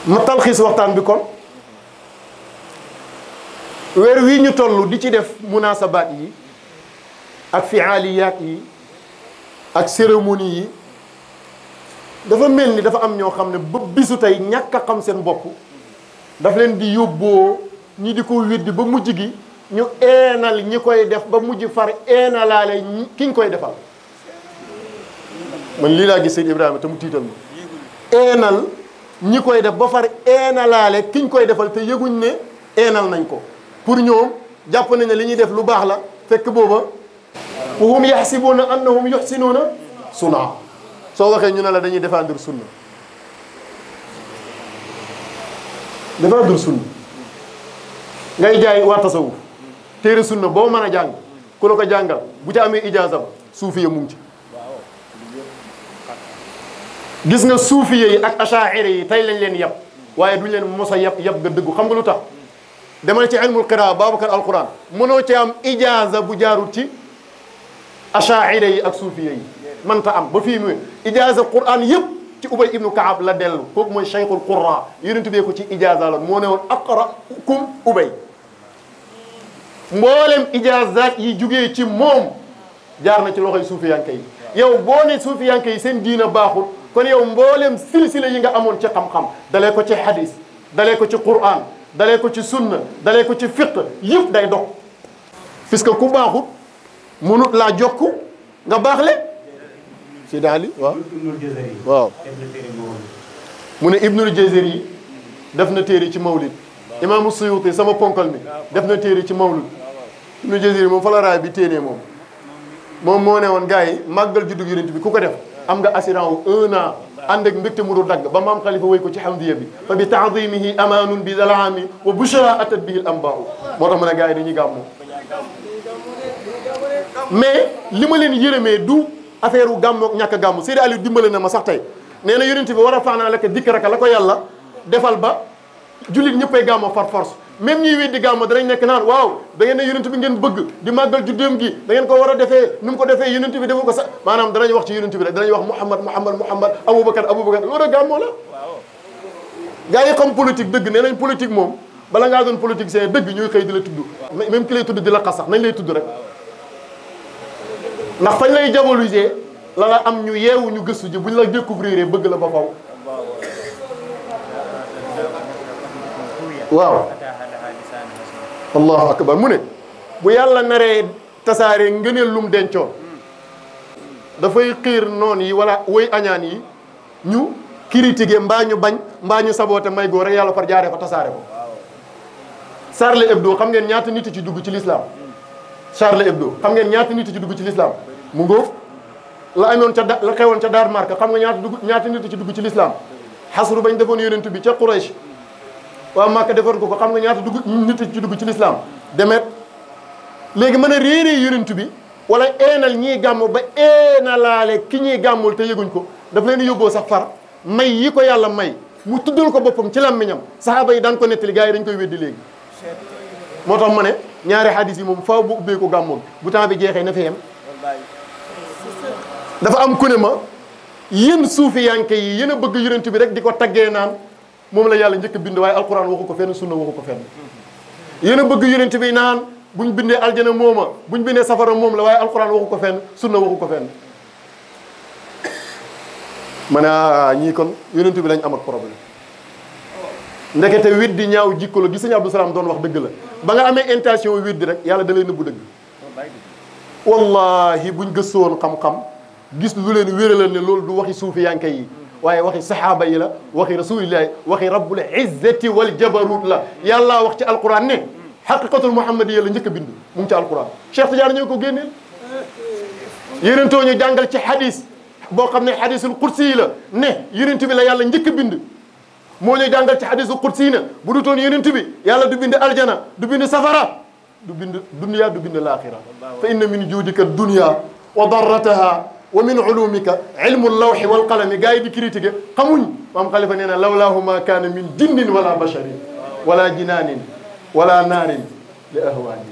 ma talxiis waxtaan bi kon weer wii ñu toll di ci def munaasabaat yi ak fiaaliyaat yi ak cérémonie yi dafa mel ni dafa am ñoo xam ne ba bisu tey ñàkk a xam seen bopp daf leen di yóbboo ñi di ko weddi ba mujj gi ñu eenal ñi koy def ba mujj far eenalaale ki ñu koy defal. man lii laa gis Seydou Ibrahima te mu tiital ma eenal ñi koy def ba far eenalaale ki ñu koy defal te yëguñ ne eenal nañ ko pour ñoom jàpp nañ ne li ñuy def lu baax la fekk booba wa hum yaxsibuuna annahum yuxsinuuna sunaa soo waxee ñu ne la dañuy défendre sunna défendre sunna ngay jaay waa tasawuf téere sunna boo mën a jàng ku la ko jàngal bu ci amee ijaaza ba suufiya mu ngi ci gis nga suufiya yi ak achaira yi tey lañ leen yab waaye duñ leen mos a yab nga dëggu xam nga lu tax demal ci ilmul qiraa Babacar alquran mënoo ci am ijaaza bu jaarul ci achaira yi ak suufiya yi mënta am ba fii mu ijaaza quran yëpp ci Ubay ibnu Kaab la dellu kooku mooy cheikhul qurra yonent bi ko ci ijaaza la moo ne woon aqra'ukum Ubay mboolem ijaazaat yi jugee ci moom jaar na ci loxoy suufiyanke yi yow boo ne suufiyanke yi seen diina baaxul kon yow mboolem silsila yi nga amoon ci xam-xam dalee ko ci hadis dalee ko ci quran dalee ko ci sunna dalee ko ci fiqh yëpp day dog puisque ku baaxut mënut laa jokk nga baaxle Seydi Ali waaw waaw mu ne Ibnul Jazari yi def na téere ci mawlid imaamu Suyuti sama ponkal mi def na téere ci mawlid Ibnul Jazari moom fa la raay bi téenee moom moo ne woon gars yi màggal juddug yonent bi ku ko def am nga assurance wu 1 an ànd ak mbégte mu du dagg ba maam xalifa woy ko ci hamdiya bi fa bi taadimihi amaanun bi dalaami wa bushra atat bihi al ambaahu moo tax mu ne gars yi dañuy gàmmoo mais li ma leen yërëmee du affaire u gàmmoog ñàkk a gàmmu Seydi Aliou dimbale na ma sax tey nee na yonent bi war a faanaa laka dikraka la ko yàlla defal ba jullit ñëppay gàmmoo par force même ñuy weddi gàmmo danañ nekk naan waaw da ngeen ne yonent bi ngeen bëgg di màggal juddeem gi da ngeen ko war a defee nu mu ko defee yonent bi defu ko sax maanaam danañ wax ci yonent bi rek danañ wax Muhammad Aboubacar loolu gàmmoo la gars yi xam politique dëgg nee nañ politique moom bala ngaa doon politique seen dëgg ñuy xëy di la tudd même ki lay tudd di la xas sax nañ lay tudd rek ndax fañ lay diaboliser la nga am ñu yeewu ñu gëstu ji buñ la découvrir bëgg la ba faw waaw allahu akbar mu ne bu yàlla naree tasaare ngëneel lum dencoon dafay xiir noon yi wala woy añaan yi ñu critiquer mbaa ñu bañ mbaa ñu saboote may góor rek yàlla far jaaree fa tasaare ko Charlie Hebdo xam ngeen ñaata nit ci dugg ci l'islam Charlie Hebdo xam ngeen ñaata nit ci dugg ci l'islam mu ngóof la amoon ca la xewoon ca Daar Marka xam nga ñaata nit ci dugg ci l'islam xasru bañ defoon yonent bi ca Quraysh waaw Màkka defoon ko xam nga ñaata nit ci dugg ci l'islam demet léegi mën a réeree yonent bi wala eenal ñiy gàmm ba eenalaale ki ñuy gàmmul te yëguñ ko daf leen yóbboo sax far may yi ko yàlla may mu tuddal ko boppam ci làmmiñam saxaaba yi daan ko nettali gars yi dañ koy weddi léegi moo tax ma ne ñaari hadis yi moom faaw bu ubbee ko gàmmoon bu temps bi jeexee na fi yem dafa am ku ne ma yéen suufiyanke yi yéen a bëgg yonent bi rek di ko taggee naan moom la yàlla njëkk bind waaye alquran waxu ko fenn sunna waxu ko fenn yéen a bëgg yonent bi naan buñ bindee aljana mooma buñ bindee safara moom la waaye alquran waxu ko fenn sunna waxu ko fenn ma ne ñii kon yonent bi lañ am ak problème ndekete weddi ñaaw jikko la gi sëñ Abdou Salaam doon wax dëgg la ba nga amee intention weddi rek yàlla da lay nëbbu dëgg wallahi buñ gëstoon xam-xam gis lu leen wéralal ne loolu du waxi suufi yanke yi waaye waxi saxaaba yi la waxi rasulillahi waxi rabbul izzati wal jabarut la yàlla wax ci alquran ne xaqiqatul muhammadiyya la njëkk a bind mu ngi ci alquran Cheikh Tidiane ñoo ko génneel yénentoo ñu jàngal ci hadis boo xam ne hadisul qudsi yi la ne yonent bi la yàlla njëkk a bind moo ñu jàngal ci hadisul qudsi na bu du toon yonent bi yàlla du bind aljana du bind safara du bind dunya du bind laaxira fa inna min juudika dunya wa darrataha wa min ulumika ilmu lawxi wal qalami gars yi di critiqué xamuñ maam xalifa nee na lawlaahu ma kaana min jinnin wala basharin wala jinaanin wala naarin li ahwaani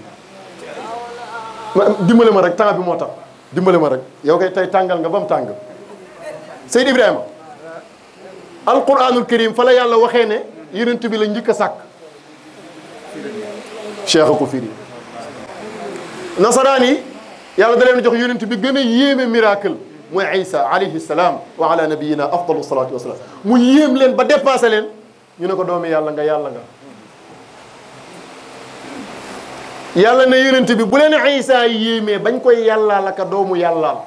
dimbale ma rek temps bi moo tax dimbale ma rek yow kay tey tàngal nga ba mu tàng Seyd Ibrahima alquranul karim fa la yàlla waxee ne yonent bi la njëkk a sàkk cheikh ko firi nasaraan yi yàlla da leen jox yonent bi gën a yéeme miracle mooy Isa alayhi salaam wa ala nabiyina afdalu salatu wasalaam mu yéem leen ba dépassé leen ñu ne ko doomi yàlla nga yàlla nga yàlla ne yonent bi bu leen Isa yéemee bañ koy yàllaal aka doomu yàllaal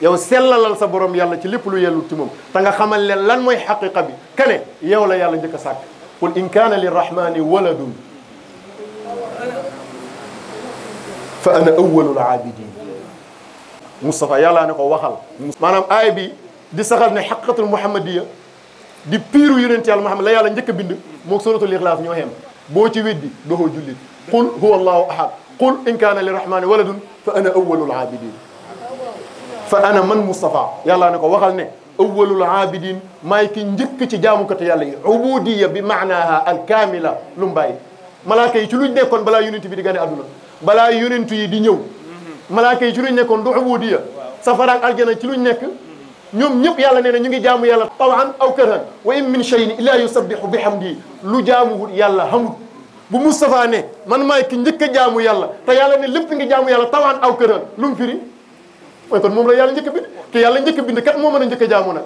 yow sellalal sa borom yàlla ci lépp lu yellul ci moom te nga xamal leen lan mooy xaqiqa bi kane yow la yàlla njëkk a sàkk qul in kaana lirrahmani waladun fa ana awwalul aabidin Moustapha yàllaa ne ko waxal maanaam aay bi di saxal ne xaqiqatul muhammadiya di piiru yonent yàlla Muhammad la yàlla njëkk a bind moog suratul ixlaas ñoo xem boo ci weddi doxoo jullit qul huwa allahu ahad qul in kaana lirrahmani waladun fa ana awwalul aabidin fa ana man Moustapha yàllaa ne ko waxal ne awwalul aabidin maay ki njëkk ci jaamukatu yàlla yi ubudiya bi maanaaha alkaamila lu mu bàyyi malaaka yi ci luñ nekkoon balaa yonent bi di gane àdduna balaa yonent yi di ñëw malaaka yi ci luñ nekkoon du ubudiya safara ak aljana ci luñ nekk ñoom ñëpp yàlla nee na ñu ngi jaamu yàlla tawan aw karhan wa in min shay'in illa yusabbihu bihamdi lu jaamuwul yàlla xamul bu Moustapha ne man maay ki njëkk a jaamu yàlla te yàlla ne lépp ngi jaamu yàlla tawan aw karhan lu mu firi mooy kon moom la yàlla njëkk a bind te yàlla njëkk a bind kat moo mën a njëkk a jaamu nag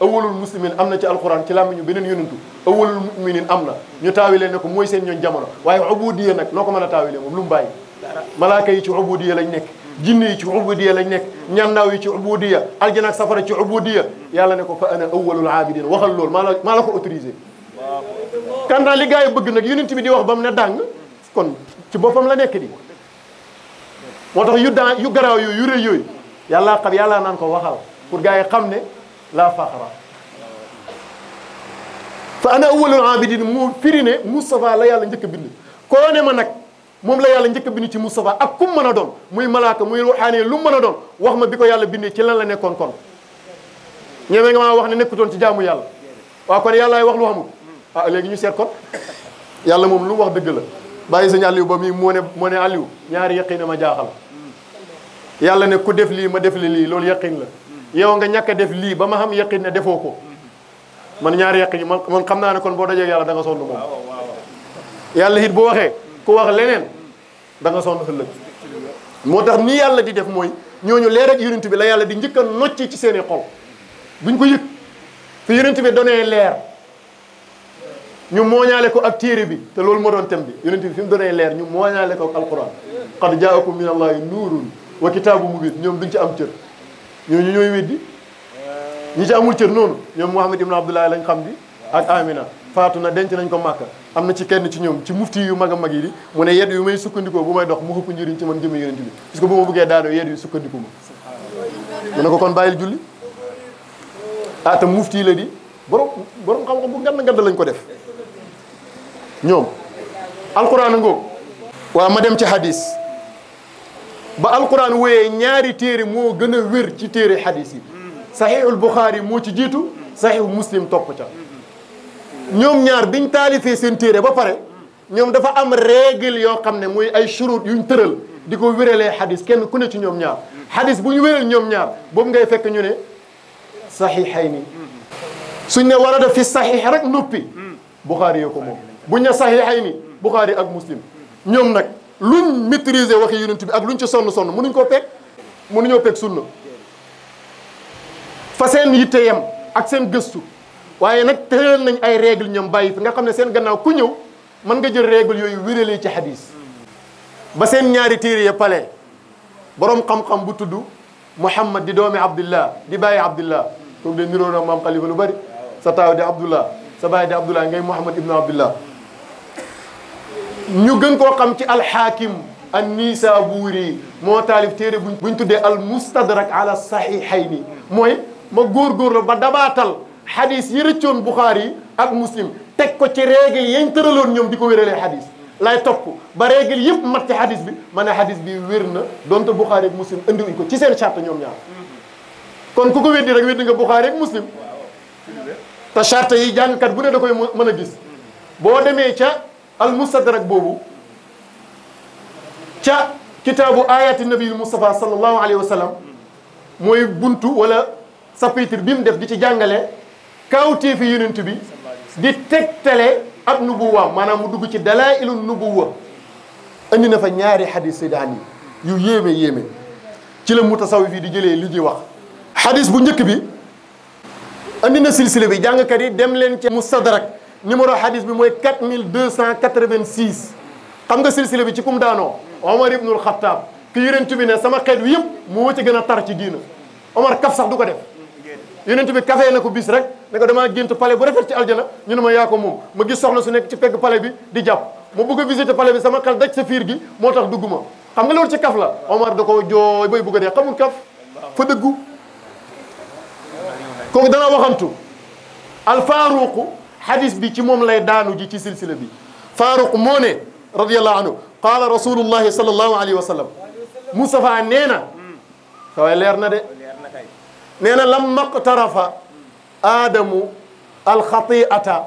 awwalul muslimin am na ci alquran ci làmmiñu beneen yonentu awwalul muminin am na ñu taawilee ne ko mooy seen ñooñ jamono waaye ubudiya nag noo ko mën a taawilee moom lu mu bàyyi malaaka yi ci ubudiya lañ nekk jinne yi ci ubudiya lañ nekk ñannaaw yi ci ubudiya aljana ak safara ci ubudiya yàlla ne ko fa ana awwalul aabidin waxal loolu maa la ko autorisé kantaan li gars yi bëgg nag yonent bi di wax ba mu ne dàng kon ci boppam la nekk di moo tax yu garaaw yooyu yu rëy yooyu yàllaa xam yàllaa naan ko waxal pour gars yi xam ne laa faxara fa ana awwalul abidin mu firi ne Moustapha la yàlla njëkk a bind koo ne ma nag moom la yàlla njëkk a bind ci Moustapha ak kum mën a doon muy malaaka muy ruuxaane lu mu mën a doon wax ma bi ko yàlla bindee ci lan la nekkoon kon ñeme nga maa wax ne nekkutoon ci jaamu yàlla waaw kon yàllaay wax lu xamul ah léegi ñu seet kon yàlla moom lu mu wax dëgg la bàyyi sëñ Aliou ba mi moo ne Aliou ñaari yaqin ma jaaxal yàlla ne ku def lii ma def lii loolu yaqin la yow nga ñàkk a def lii ba ma xam yaqin ne defoo ko man ñaari yaqin yi man xam naa ne kon boo dajee yàlla da nga sonn moom yàlla it bu waxee ku wax leneen da nga sonn ëllëg moo tax ni yàlla di def mooy ñooñu leer ak yonent bi la yàlla di njëkk a nocci ci seeni xol buñ ko yëg fi yonent bi donee leer ñu mooñaale ko ak téere bi te loolu moo doon thème bi yonent bi fi mu donee leer ñu mooñaale ko ak alquran qad jaakum min allahi nuurun wa kitaabu mubin ñoom duñ ci am cër ñooñu ñooy weddi ñi ci amul cër noonu ñoom Muhammad ibn Abdullah lañ xam bi ak Amina faatu na denc nañ ko Màkka am na ci kenn ci ñoom ci mufti yu mag a mag yi di mu ne yedd yu may sukkandikoo bu may dox mu xëpp njëriñ ci man jëme yonent bi parce que bu ma bëggee daanoo yedd yu sukkandiku ma mu ne ko kon bàyyil julli ah te mufti la di borom xam-xam bu ngand lañ ko def ñoom alquran a ngoog waaw ma dem ci hadis ba alquran wooyee ñaari téere moo gën a wér ci téere hadis yi sahihul Bukhari moo ci jiitu sahihu Muslim topp ca ñoom ñaar biñ taalifee seen téere ba pare ñoom dafa am règle yoo xam ne muy ay shurut yuñ tëral di ko wéralee hadis kenn ku ne ci ñoom ñaar hadis bu ñu wéral ñoom ñaar boobu ngay fekk ñu ne sahihayni suñ ne warada fi sahih rek noppi Bukhari yoo ko moom buñ ne sahihayni Bukhari ak Muslim ñoom nag luñ maîtriser waxi yonent bi ak luñ ci sonn mënuñ koo peeg mënuñoo peeg sunna fa seen yitte yem ak seen gëstu waaye nag tëral nañ ay règle ñoom bàyyi fi nga xam ne seen gannaaw ku ñëw mën nga jël règle yooyu wéralee ci hadis ba seen ñaari téere ya pale borom xam-xam bu tudd Muhammad di doomi Abdullah di bàyyi Abdullah kooku de niroo na maam Xalifa lu bari sa taaw di Abdullah sa baay di Abdullah ngay Muhammad ibnu Abdullah ñu gën koo xam ci alxaakim an-Nisaburi moo taalif téere buñ tuddee al mustadrak ala sahihayni mooy ma góorgóorlu ba dabaatal hadis yi rëccoon Bukhari ak Muslim teg ko ci règle yañ tëraloon ñoom di ko wéralee hadis lay topp ba règle yëpp mat ci hadis bi ma ne hadis bi wér na donte Bukhari ak Muslim indiwuñ ko ci seen charte ñoom ñaar kon ku ko weddi rek weddi nga Bukhari ak Muslim te charte yi jàngkat bu ne da koy mën a gis boo demee ca al mustadrak boobu ca kitaabu ayati nabiul Mustafa sallallahu alayhi wa sallam mooy buntu wala chapitre bi mu def di ci jàngale kawtee fi yonent bi di tegtale ak nubuwa maanaam mu dugg ci dalaa'ilu nubuwa andi na fa ñaari xadis saydaan yi yu yéeme ci la mutasawwif yi di jëlee li ñuy wax xadis bu njëkk bi andi na silsile bi jàngkat yi dem leen ci mustadrak numéro xadis bi mooy 4286 xam nga silsile bi ci kum daanoo Omar ibnul Xattaab ki yonent bi ne sama xeet wi yëpp moo ci gën a tar ci diina Omar kaf sax du ko def yonent bi kafee na ko bis rek ne ko damaa gént palais bu rafet ci aljana ñu ne ma yaa ko moom ma gis soxna su nekk ci pegg palais bi di jàpp ma bëgg a visiter palais bi sama xel daj sa fiir gi moo tax dugguma xam nga loolu ci kaf la Omar da ko jooy bay bëgg a dee xamul kaf fa dëggu kooku dana waxantu al Faaruq hadis bi ci moom lay daanu ji ci silsila bi Faaruq moo ne radiyallahu anhu qaala rasulullahi sallallahu alayhi wa sallam Mustafa nee na saway leer na de nee na lamma qtarafa aadamu alxatiata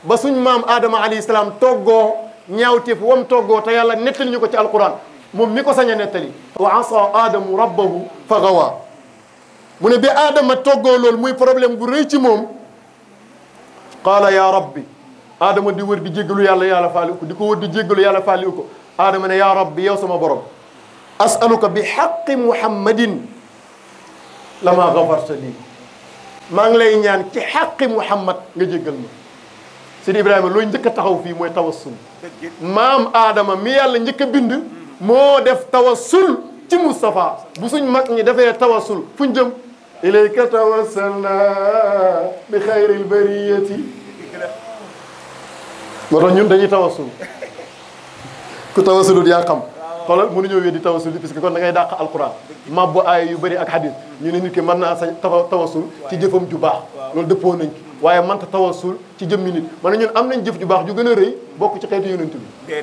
ba suñ maam aadama alayhi salaam toggoo ñaawteef wam toggoo te yàlla nettali ñu ko ci alquran moom mi ko sañ a nettali wa asa aadamu rabbahu fa gawa mu ne bi aadama toggoo loolu muy problème bu rëy ci moom qaala ya rabbi aadama di wër di jéggalu yàlla faali ko di ko wër di jéggalu yàlla faali ko aadama ne ya rabbi yow sama borom asaluka bi xaqi muhammadin lama gafarta lii maa ngi lay ñaan ci xaqi muhammad nga jéggal ma Sidi Ibrahima looy njëkk a taxaw fii mooy tawassul maam aadama mi yàlla njëkk a bind moo def tawassul ci Moustapha bu suñ mag ñi defee tawassul fuñ jëm ilayka tawassalna bi xayril bariyati moo tax ñun dañuy tawassul ku tawassulut yaa xam xoolal mënuñoo weddi tawassul parce que kon da ngay dàq alquran mabbu aaya yu bëri ak hadis ñu ne nit ki mën naa sa tawassul ci jëfam ju baax loolu dëppoo nañ ci waaye mënta tawassul ci jëmmi nit man ñun am nañ jëf ju baax ju gën a rëy bokk ci xeetu yonent bi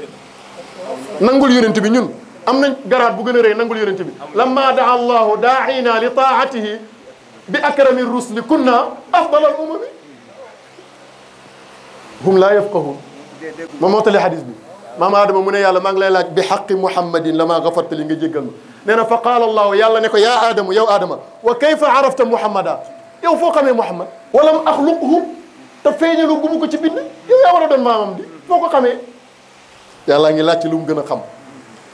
nangul yonent bi ñun am nañ garaat bu gën a rëy nangul yonent bi lamma daa allahu daaina li taatihi bi akrami rusli kunna afdal al umami hum laa yafqahun ma mootali hadis bi maam Adama mu ne yàlla maa ngi lay laaj bi xaqi muhammadin la maa gafarta li nga jéggal ma nee na fa qaala allahu yàlla ne ko yaa Adama yow Adama wa kayfa arafta muhammada yow foo xamee muhammad walam axluqhu te feeñalu gumu ko ci bind yow yaa war a doon maamam di foo ko xamee yàlla ngi laaj ci lu mu gën a xam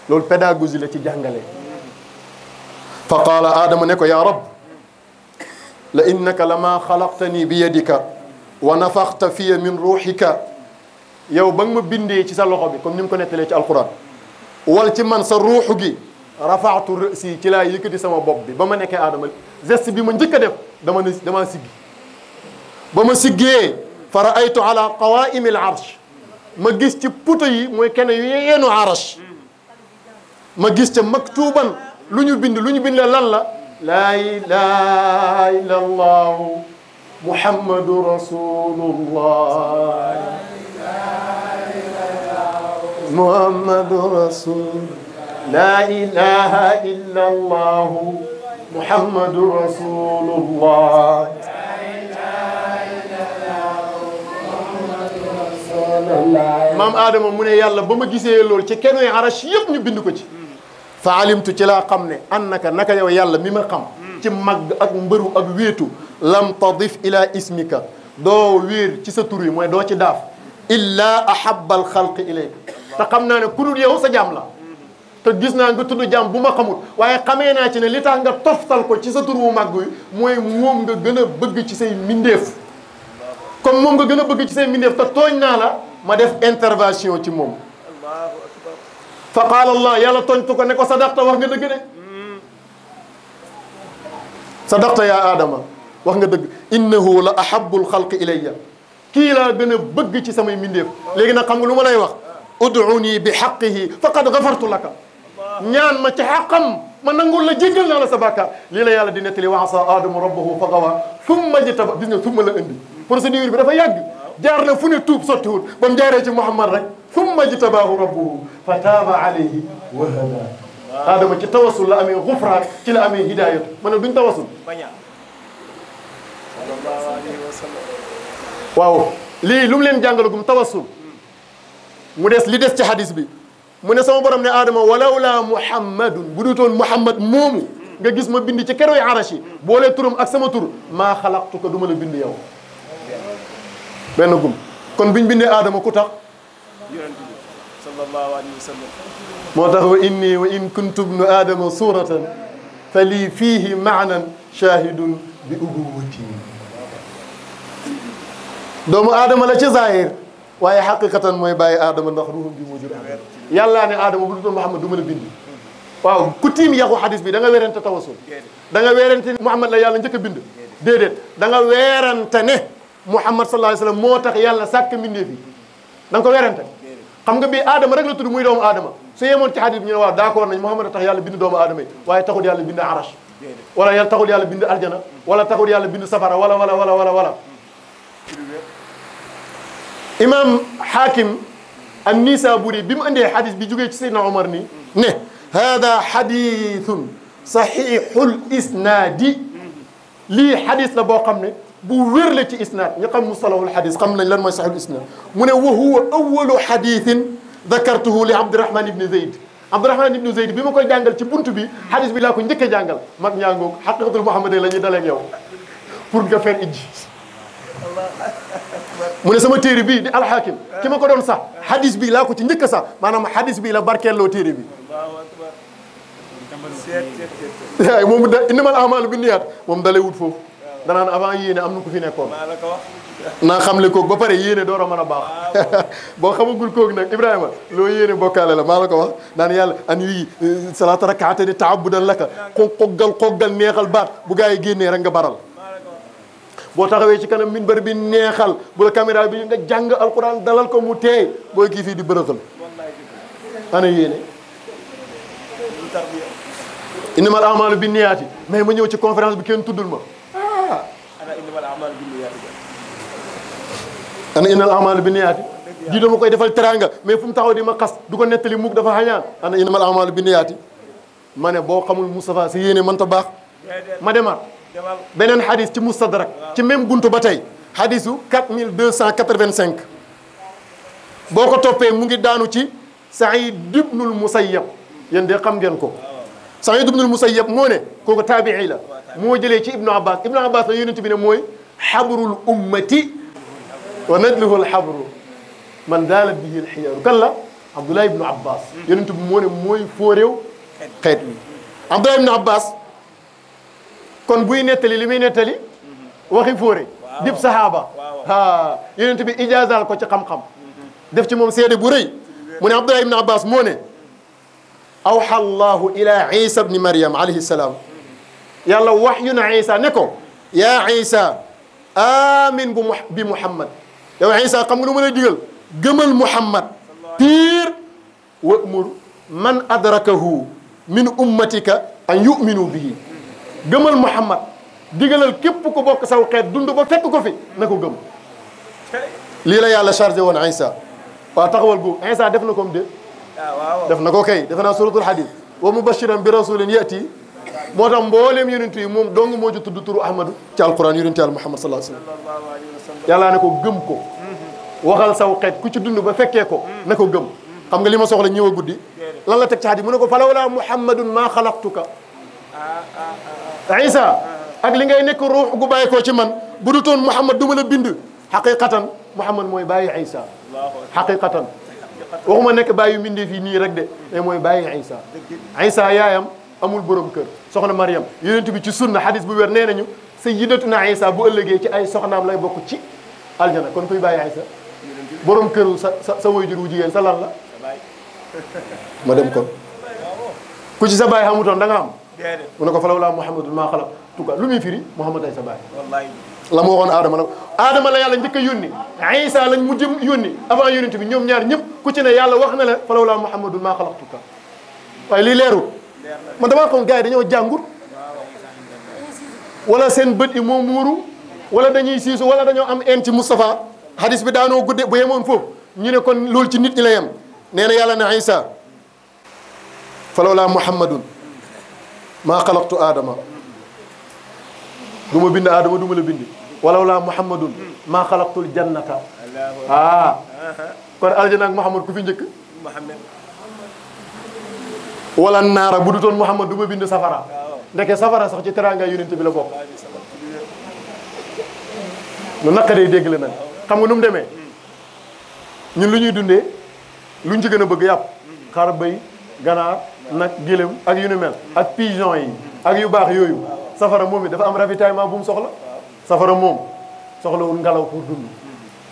loolu pédagogie la ci jàngale fa qaala Adama ne ko yaa rab la innaka lama xalaqtani bi yadika wa nafaxta fiya min ruuxika yow ba nga ma bindee ci sa loxo bi comme ni mu ko nettalee ci alquran wal ci man sa ruuxu gi rafaatu rësi ci laa yëkkati sama bopp bi ba ma nekkee aadama geste bi ma njëkk a def dama siggi ba ma siggee fa raaytu ala qawaimi al arsh ma gis ci puto yi mooy kenn yu yeenu arsh ma gis ca maktuban lu ñu bind lan la laa ilaha illa allahu muhammadu rasulullah muhammadu rasul laa ilaha illa allahu muhammadu rasulullah maam Adama mu ne yàlla ba ma gisee loolu ci kenoy arash yëpp ñu bind ko ci fa alimtu ci laa xam ne annaka naka yow yàlla mi ma xam ci màgg ak mbëru ak wéetu lam tadif ila ismika doo wéer ci sa tur yi mooy doo ci daaf illa ahabba alxalqi ilayka te xam naa ne ku dul yow sa jaam la te gis naa nga tudd jaam bu ma xamul waaye xamee naa ci ne li tax nga toftal ko ci sa tur wu màgg wi mooy moom nga gën a bëgg ci say mbindeef comme moom nga gën a bëgg ci say mbindeef te tooñ naa la ma def intervention ci moom fa qaala allah yàlla tooñtu ko ne ko sadaqta wax nga dëgg de sadaqta yaa aadama wax nga dëgg innahu la ahabul xalqi ilayya kii laa gën a bëgg ci samay mbindeef léegi nag xam nga lu ma lay wax ud'uni bi xaqihi faqad gafartu laka ñaan ma ci xaqam ma nangul la jéggal naa la sa bàkkaar lii la yàlla di nettali wa asa aadamu rabbahu fa gawa summa jitaba gis nga summa la indi procédure bi dafa yàgg jaar na fu ne tuub sottiwul ba mu jaaree ci Muhammad rek summa jitabahu rabbuhu fa taaba alayhi wa hada aadama ci tawasul la amee gufraan ci la amee hidayatu ma ne duñ tawasul waaw lii lu mu leen jàngalagum tawassul mu des li des ci hadis bi mu ne sama borom ne Adama walawla muhammadun bu dutoon Muhammad moomu nga gis ma bind ci keroy arash yi boole turam ak sama tur maa xalaqtu ko du ma la bind yow benn gum kon biñ bindee aadama ku tax yonent bi sallallahu alayhi wa sallam moo tax wa inni wa in kuntu ibnu aadama suratan fa lii fiihi maanan shahidun bi ubuwati doomu aadama la ci zahir waaye xaqiqatan mooy bàyyi aadama ndax ruuxum bi moo jur aadama yàllaa ne aadama bu dutoon Muhammad du ma la bind waaw ku tiim yaxu xadis bi da nga weerante tawasul da nga weerante Muhammad la yàlla njëkk a bind déedéet da nga weerante ne Muhammad sallallahu alayhi wa sallam moo tax yàlla sàkk mbindeef yi da nga ko weerante xam nga bii aadama rek la tudd muy doomu aadama su yemoon ci xadis bi ñu ne waaw d'accord nañ Muhammad a tax yàlla bind doomu aadama yi waaye taxul yàlla bind arash wala yàlla taxul yàlla bind aljana wala taxul yàlla bind safara wala imam Hakim an-Nisaburi bi mu andee xadis bi jógee ci Seydina Omar nii ne hada xadithun saxixul isnaadi lii xadis la boo xam ne bu wér la ci isnaad ñu xam mustalahul xadis xam nañ lan mooy saxixul isnaad mu ne wa huwa awalu xadithin dakartuhu li Abdurahman ibni Zayd Abdurahman ibni Zayd bi ma koy jàngal ci buntu bi xadis bi laa ko njëkk a jàngal mag ñaangoog xaqiqatul muhammadiyya la ñuy daleeg yow pour nga fer ijji mu ne sama téere bii di alxaakim ki ma ko doon sax xadis bi laa ko ci njëkk a sax maanaam xadis bi la barkeelloo téere bi waaye moom da innamal a'maalu binniyaat moom dalay wut foofu danaan avant yéene am na ku fi nekkoon naa xamle koog ba pare yéene door a mën a baax boo xamagul koog nag Ibrahima loo yéene bokkaale la maa la ko wax naan yàlla an yi salaata rakaatani ta'abbudan laka xoggal neexal baat bu gaa yi génnee rek nga baral boo taxawee ci kanam minbar bi neexal bu la caméra bi nga jàng alquran dalal ko mu teey booy kii fii di bërëxal ana yéene innamal a'maalu binniyaati mais ma ñëw ci conférence bi kenn tuddul ma ana innamal a'maalu binniyaati ana innamal a'maalu binniyaati di dama koy defal teranga mais fu mu taxaw di ma xas du ko nettali mukk dafa xañaan ana innamal a'maalu binniyaati ma ne boo xamul Moustapha si yéene mënta baax ma demaat beneen xadis ci mustadrak ci même buntu ba tey xadisu 4285 boo ko toppee mu ngi daanu ci Saïd ibnul Musayyab yéen de xam ngeen ko Saïd ibnul Musayyab moo ne kooku taabii la moo jëlee ci Ibnu Abbas la yonent bi ne mooy xabrul ummati wa najluhu alxabru man daala bihi alxiyaaru kan la Abdullah ibnu Abbas yonent bi moo ne mooy fóoréew xeet wi Abdullah ibnu Abbas kon buy nettali li muy nettali waxi fóore dib sahaaba yonent bi ijaazaal ko ci xam-xam def ci moom seede bu rëy mu ne Abdullah ibn Abbas moo ne awxa allahu ila isa bni Maryam alayhi salaam yàlla waxyu na isa ne ko yaa isa amin bi Muhammad yow isa xam nga lu ma lay digal gëmal Muhammad piir wa'mur man adrakahu min ummatika an yuminu bihi gëmal Muhammad digalal képp ku bokk saw xeet dund ba fekk ko fi na ko gëm lii la yàlla chargé woon Isa waaw taxawal gu Isa def na ko de def na ko kay defe naa suratul hadid wa mubashiran bi rasulin yati moo tax mbooleem yonent yi moom dong moo ci tudd turu Ahmadu ci alquran yonent yàlla Muhammad sallallahu alayhi wasallam yàllaa ne ko gëm ko waxal saw xeet ku ci dund ba fekkee ko na ko gëm xam nga li ma soxla ñëw a guddi lan la teg ci hadid mu ne ko falawlaa Muhammadun maa xalaqtuka Isa ak li ngay nekk ruux gu bàyyi koo ci man bu du toon Muhammad du ma la bind xaqiqatan Muhammad mooy bàyyi Isa xaqiqatan waxuma nekk bàyyi mbindee fii nii rek de mais mooy bàyyi Isa Isa yaayam amul borom kër soxna Mariam yonent bi ci sunna hadis bu wér nee nañu sayyidatuna Isa bu ëllëgee ci ay soxnaam lay bokk ci aljana kon kuy bàyyi Isa borom këru sa waajur wu jigéen sa lan la ma dem kon ku ci sa bàyyi xamutoon da nga am mu ne ko falawlaa Muhammadun maa xalaqtuka lu muy firi Muhammad ay sa baay la ma waxoon Adama nag Adama la yàlla njëkk a yónni Isa lañ mujj yónni avant yonent bi ñoom ñaar ñëpp ku ci ne yàlla wax na la falawlaa Muhammadun maa xalaqtuka waaye lii leerul man damaa xam gars yi dañoo jàngut wala seen bët yi moo muuru wala dañuy siisu wala dañoo am en ci Moustapha hadis bi daanoo gudde bu yemoon foofu ñu ne kon loolu ci nit ñi la yem nee na yàlla ne Isa falawlaa Muhammadun maa xalaqtu Adama du ma bind Adama du ma la bind walawlaa Muhammadun maa xalaqtul jannata kon aljana ak Muhammad ku fi njëkk wala naara bu du toon Muhammad du ma bind safara ndeke safara sax ci teraanga yonent bi la bokk lu naqaree dégg la nag xam nga nu mu demee ñun lu ñuy dundee luñ ci gën a bëgg yàpp xar bëy ganaar nag gëlëm ak yu ni mel ak pigeon yi ak yu baax yooyu safara moom it dafa am ravitaillement bu mu soxla safara moom soxlawul ngelaw pour dund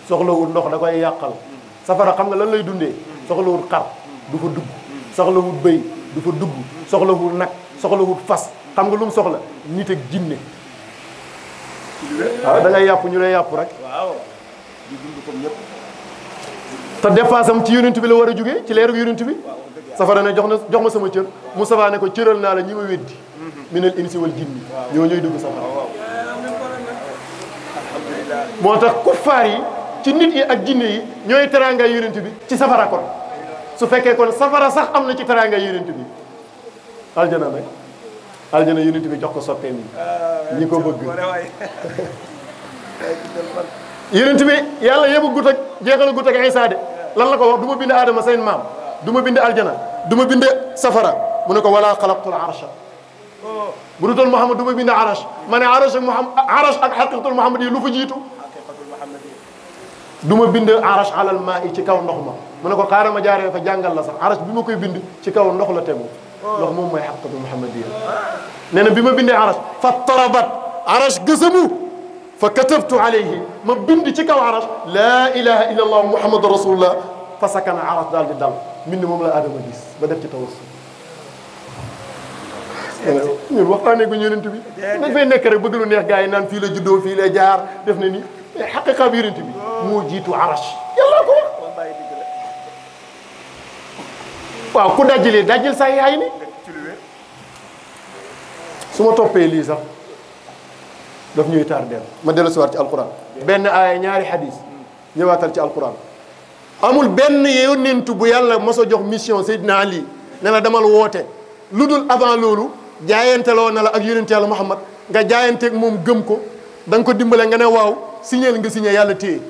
soxlawul ndox da koy yàqal safara xam nga lan lay dundee soxlawul xar du fa dugg soxlawul bëy du fa dugg soxlawul nag soxlawul fas xam nga lu mu soxla nit ak jinne waaw da ngay yàpp ñu lay yàpp rek waaw di dund comme ñëpp. te dépense am ci yonent bi la war a jógee ci leeru yonent bi safara ne jox ma sama cër Moustapha ne ko cëral naa la ñi ma weddi minal insi wal jinni ñoo ñooy dugg safara alhamdulilah. moo tax kuffaar yi ci nit yi ak jinne yi ñooy teraangay yonent bi ci safara kon su fekkee kon safara sax am na ci teraangay yonent bi aljana nag aljana yonent bi jox ko soppeem yi ñi ko bëgg yonent bi yàlla yëbu gut ak jeexal gut ak Isaa de lan la ko wax du ma bind aadama seen maam du ma bind aljana du ma bind safara mu ne ko wala xalaqtul arsha bu dutoon Muhammad du ma bind arash ma ne arash ak Muhammad arash ak xaqiqatul Muhammad yi lu fa jiitu du ma bind arash alal maa yi ci kaw ndox ma mu ne ko xaaral ma jaaree fa jàngal la sax arash bi ma koy bind ci kaw ndox la tegu ndox moom mooy xaqiqatul Muhammad yi nee na bi ma bindee arash fa tarabat arash gësamu fa katabtu alayhi ma bind ci kaw arash laa ilaha illa allah muhammadu rasulullah fa sakana arash daal di dal mbind moom la Adama gis ba def ci tawassul ñun waxtaanee gu yonent bi dañ fay nekk rek bëgg lu neex gars yi naan fii la juddoo fii la jaar def na ni xaqiqa bi yonent bi moo jiitu arash yàlla ko wax waaw ku dajjalee dajjal sa yaay ni su ma toppee lii sax daf ñuy tardeel ma dellu si waat ci alquran benn aaya ñaari hadis ñëwaatal ci alquran amul benn yonentu bu yàlla mos a jox mission Seydina Ali ne la demal woote lu dul avant loolu jaayanteloo na la ak yonent yàlla Muhammad nga jaayanteeg moom gëm ko da nga ko dimbale nga ne waaw signeel nga signé yàlla téye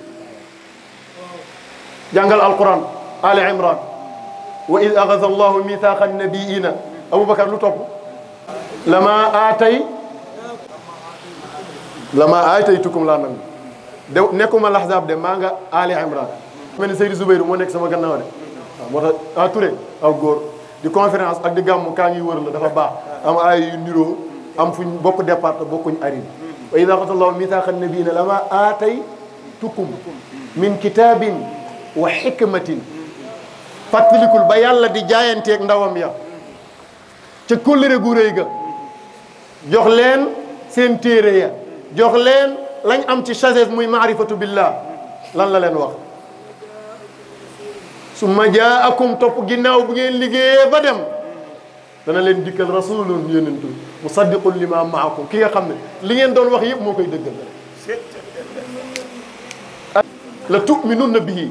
jàngal alquran ali imran wa id axada allahu mithaqa nabiina aboubacar lu topp lama aataytukum laa nangu de nekkuma laxzaab de maa nga ali imran mel ni Seydou Zubairu moo nekk sama gannaaw de waaw moo tax a Touré aw góor di conférence ak di gàmmu kaa ngi wër la dafa baax am ay yu niroo am fuñ bokk départ bokkuñ arin wa id axada allahu mithaqa nabiina lama aataytukum min kitabin wa xikmatin fàttalikul ba yàlla di jaayanteeg ndawam ya ca kóllëre gu rëy ga jox leen seen téere ya jox leen lañ am ci sagesse muy maarifatu billah lan la leen wax summa jaakum topp ginnaaw bu ngeen liggéeyee ba dem dana leen dikkal rasulun yonentu musaddiqun lima maakum ki nga xam ne li ngeen doon wax yëpp moo koy dëggal la tuminunna bihi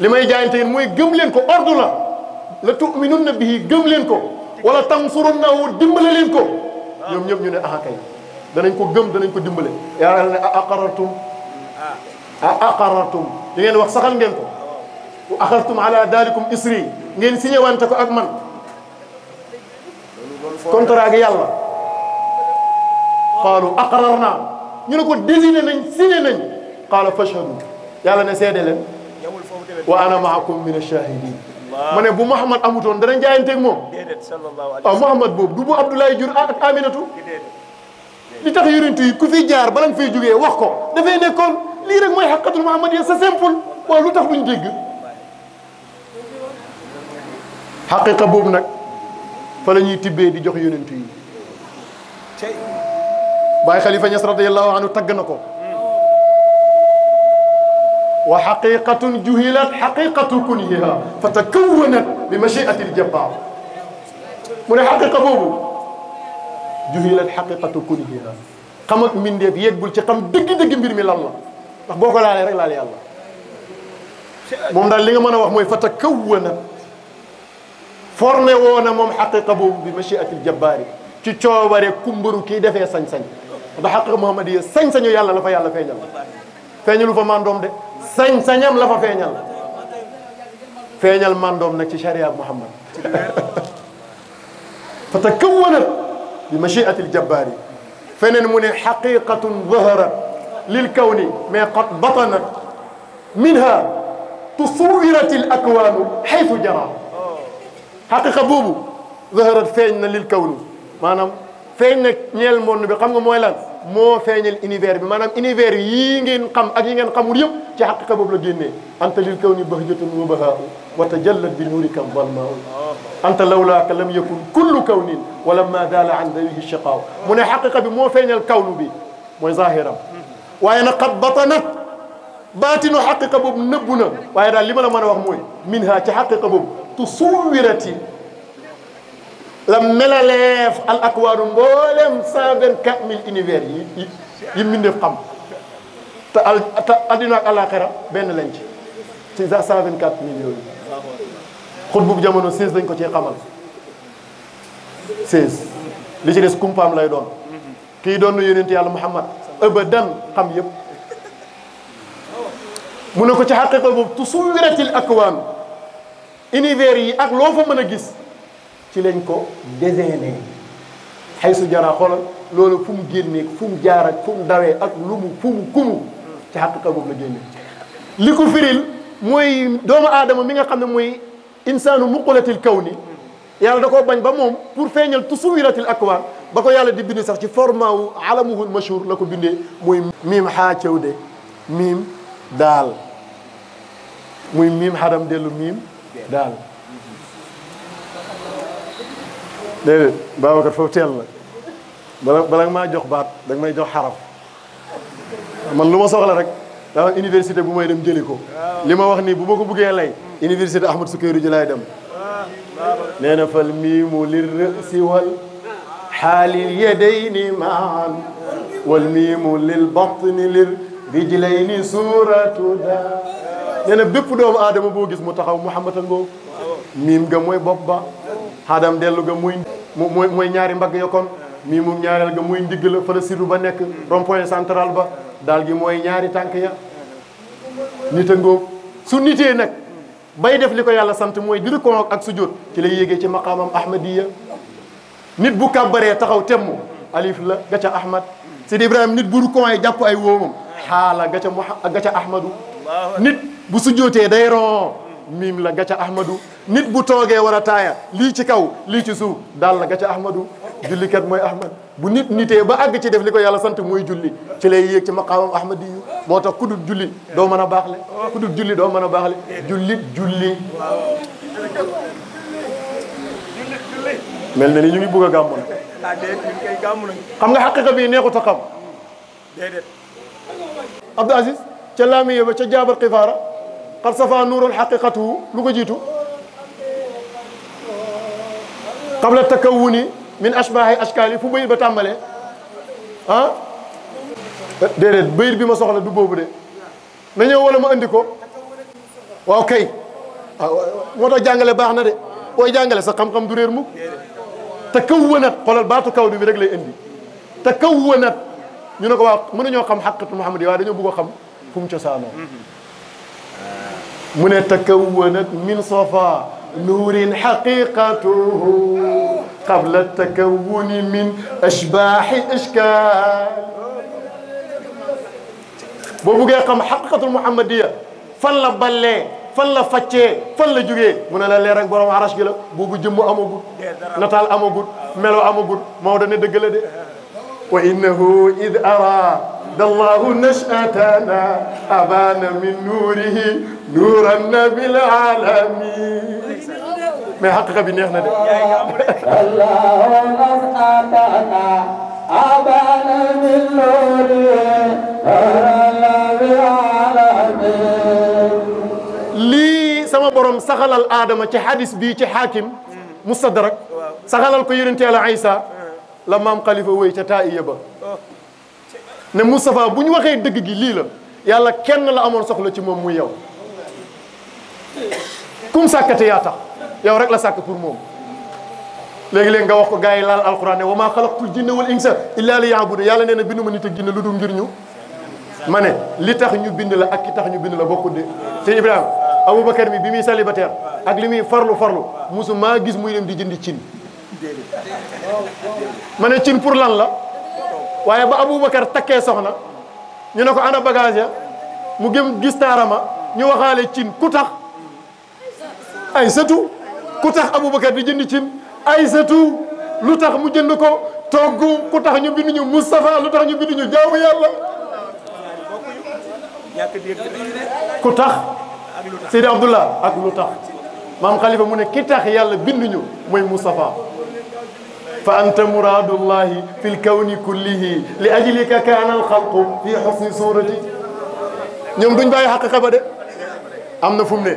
li may jaayante yéen mooy gëm leen ko ordre la tuminunna bihi gëm leen ko wala tansurunnahu dimbale leen ko ñoom ñëpp ñu ne aha kay danañ ko gëm danañ ko dimbale yàlla ne aqarartum li ngeen wax saxal ngeen ko wa axadtum ala dalikum isri ngeen signé wante ko ak man contrat gi yàlla qaalu aqararna ñu ne ko désigné nañ signé nañ qaala fashhadu yàlla ne seede leen wa ana maakum min ash-shahidin ma ne bu Mouhamad amutoon danañ jaayanteeg moom waaw Mouhamad boobu du bu Abdoulaye jur ak Aminatu li tax yonent yi ku fi jaar bala nga fay jógee wax ko dafay nekkoon lii rek mooy xaqatul Muhammad yi c'est simple waaw lu tax duñ dégg xaqiqa boobu nag fa la ñuy tibbee di jox yonent yi Baay Xalifa Ñas radiyallahu anhu tagg na ko wa xaqiqatun juhilat xaqiqatu kunhiha fa takawwanat bi machiati ljabbar mu ne xaqiqa boobu juhilat xaqiqatu kunhiha xam ak mbindeef yeggul ci xam dëgg-dëgg mbir mi lan la ndax boo ko laalee rek laal yàlla moom daal li nga mën a wax mooy fa takawwanat formé woo na moom xaqiqa boobu bi machiati ljabbaari ci coobare kumbaru kii defee sañ-sañ ndax xaqiqa muhammadiya sañ-sañu yàlla la fa yàlla feeñal feeñalu fa mandoom de sañ-sañam la fa feeñal mandoom nag ci sharia Muhammad fa takawwanat bi machiati ljabbaari feneen mu ne xaqiqatun zaharat lil kawni mais qad batanat minha tusuwirat al akwaanu xaytu jara xaqiqa boobu zaharat feeñ na lil kawni maanaam feeñ na ñeel monde bi xam nga mooy lan moo feeñal univers bi maanaam univers yii ngeen xam ak yi ngeen xamul yëpp ci xaqiqa boobu la génnee anta lil kawni bahjatun wa bahaa'u wa tajallat bi nuurika dalmaa'u anta lawlaaka lam yakun kullu kawnin wa lamma daala an dawihi shaqaaw mu ne xaqiqa bi moo feeñal kawnu bi mooy zahiram waaye nag qad batanat baatinu xaqiqa boobu nëbbu na waaye daal li ma la mën a wax mooy minha ci xaqiqa boobu tusuwirati la melaleef al akwaanu mboolem 124000 univers yi mbindeef xam te addina ak alaxira benn lañ ci 124000 yooyu xut bu jamono 16 dañ ko ci xamal 16 li ci des kumpaam lay doon kii doon na yonent yàlla Muhammad abadan xam yëpp mu ne ko ci xaqiqa boobu tusuwiratil akwaan univers yi ak loo fa mën a gis ci lañ ko désigné xay su jaraa xoolal loolu fu mu génnee fu mu jaar ak fu mu dawee ak lu mu fu mu kumu ci xaqiqa boobu la génne li ko firil mooy doomu aadama mi nga xam ne mooy insaanu muqulatil kawni yàlla da koo bañ ba moom pour feeñal tusuwiratil akwaan ba ko yàlla di bind sax ci format wu alamuhul mashhur la ko bindee mooy miim xaa cawde miim daal muy miim xadam dellu miim daal déedéet Babacar foofu teel la bala nga maa jox baat danga may jox xaraf man lu ma soxla rek daa université bu may dem jëli ko li ma wax nii bu ma ko buggee lay université Ahmad Sukayru ji laay dem nee na fal miimu lir rësi wal xaalil yadayni maan wal miimu lil batni lir rijlayni suuratu da nee na bépp doomu aadama boo gis mu taxaw Muhammad ngoo miim ga mooy bopp ba xaadam dellu ga mooy ñaari mbagg yokkoon mii mu ñaareel ga muy ndigg la fa la sirru ba nekk rond point central ba daal gi mooy ñaari tànk ya nit a ngóob su nitee nag bay def li ko yàlla sant mooy di rukoo ak sujjóot ci lay yéegee ci maqaamam ahmadiya nit bu kàbbaree taxaw temm alif la ga ca ahmad Sidi Ibrahima nit bu rukoo yi jàpp ay wóomam xaala ga ca ahmadu nit bu sujjóotee day ron miim la ga ca ahmadu nit bu toogee war a taaya lii ci kaw lii ci suuf daal la ga ca ahmadu jullikat mooy ahmad bu nit nitee ba àgg ci def li ko yàlla sant mooy julli ci lay yéeg ci maqaamam ahmadi yu moo tax ku dul julli doo mën a baaxle ku dul julli doo mën a baaxle julli mel na ni ñu ngi bugg a gàmmu xam nga xaqiqa bii neexut a xam Abdou Aziz ca laamiye ba ca jaabar xifaara xar safa nuurul xaqiqatu lu ko jiitu qabla takawuni min ashbaahi ashkaali fu bayit ba tàmbalee ah déedéet bayit bi ma soxla du boobu de na ñëw wala ma andi ko waaw kay moo tax jàngale baax na de booy jàngale sa xam-xam du réer mukk takawwanat xoolal baatu kaw bi rek lay indi takawwanat ñu ne ko waaw mën nañoo xam xaqiqatu Muhammad yi waaye dañoo bëgg a xam fu mu cosaanoo mu ne takawwanat min safa nuurin xaqiqatuhu qabla takawuni min ashbaahi ashkaal boo buggee xam xaqiqatul muhammadiya fan la ballee fan la faccee fan la jógee mu ne la leer ak borom arash gi la boobu jëmm amagul nataal amagul melo amagul Maodo ne dëgg la de wa innahu id araada allahu nashatana abana min nuurihi nuuran nabil alamin mais xaqiqa bi neex na de allahu nashatana abana min nuurihi nuuran nabil alamin lii sama borom saxalal aadama ci hadis bii ci xaakim mustadrak saxalal ko yonent Yàlla Isa la maam Khalifa wéy ca taa'iya ba ne Moustapha bu ñu waxee dëgg gi lii la yàlla kenn la amoon soxla ci moom muy yow kum sàkkate yaa tax yow rek la sàkk pour moom léegi-léegi nga wax ko gars yi laal alquran ne wa maa xalaqtul jinna wal insa illa li ya'budu yàlla nee na bindu ma nit ak jinne lu dul ngir ñu ma ne li tax ñu bind la ak ki tax ñu bind la bokkul de te Ibrahima Aboubacar mi bi muy célibataire ak li muy farlu musu maa gis muy dem di jëndi cin ma ne cin pour lan la waaye ba Aboubacar takkee soxna ñu ne ko ana bagage ya mu gëm gis taarama ñu waxaale cin ku tax Aysatu ku tax Aboubacar di jënd cin Aysatu lu tax mu jënd ko togg ku tax ñu bind ñu Moustapha lu tax ñu bind ñu jaamu yàlla ku tax Seydi Abdullah ak lu tax maam Khalifa mu ne ki tax yàlla bind ñu mooy Moustapha fa anta muradullahi fi lkawni kullihi li ajlika kaana alxalqu fi xusni surati ñoom duñ bàyyi xaqiqa ba de am na fu mu ne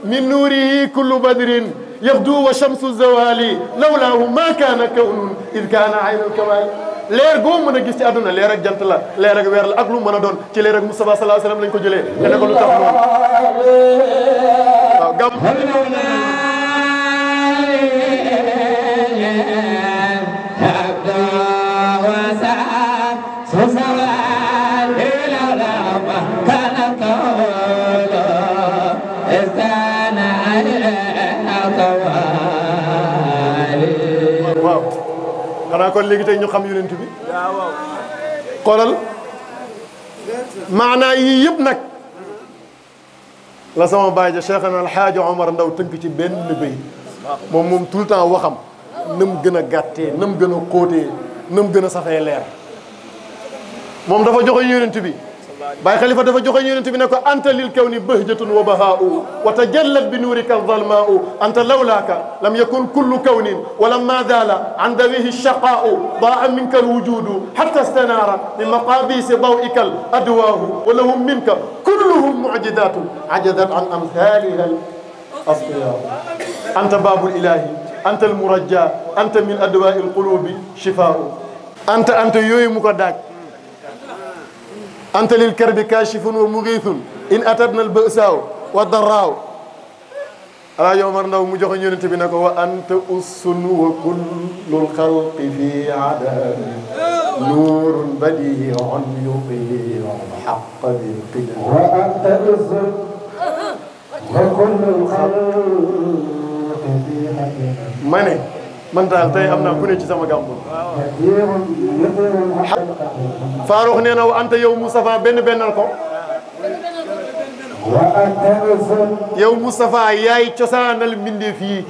min nuurihi kullu badrin yabdu wa shamsu zawali lawlaahu ma kaana kawnun id kaana aynul kamali leer goo mën a gis ci àdduna leer ak jant la leer ak weer la ak lu mën a doon ci leer ak Mustafa sallallahu alayhi wasallam lañ ko jëlee te ne ko lu tax noonu waaw gam waaw xanaa kon léegi tey ñu xam yonent bi xoolal maanaa yii yëpp nag la sama baay ja Cheikhana Alhaaji Omar Ndaw tënk ci benn béy moom tout le temps waxam nam gën a gàttee nam gën a xóotee nam gën a safee leer moom dafa joxe yonent bi Baay Xalifa dafa joxe yonent bi ne ko anta lil kawni bahjatun wa bahaa'u wa tajallat bi nuurika zalmaa'u anta lawlaaka lam yakun kullu kawnin wa lamma daala an dawihi shaqaa'u daa minka alwujudu hatta istanaara min maqaabisi daw'ika al adwaahu wa lahum minka kulluhum mu'jizaatun ajazat an amthaliha al asfiyaa anta baabul ilaahi anta almurajjaa anta min adwaa'i alquluubi shifaa'u anta yooyu mu ko daaj anta lil karbi kaashifun wa mugiithun in atadna al ba'saaw wa darraaw Alaaji Omar Ndaw mu joxe yonent bi ne ko wa anta ussun wa kullul xalqi fi adami nuurun badii'un yudii'u al-haqqa bil qidam wa anta ussun wa kullul xalqi fi adami ma ne man daal tey am naa ku ne ci sama gàmmu Farouk nee na wa anta yow Moustapha bennal ko yow Moustapha yaay cosaanal mbindeef yi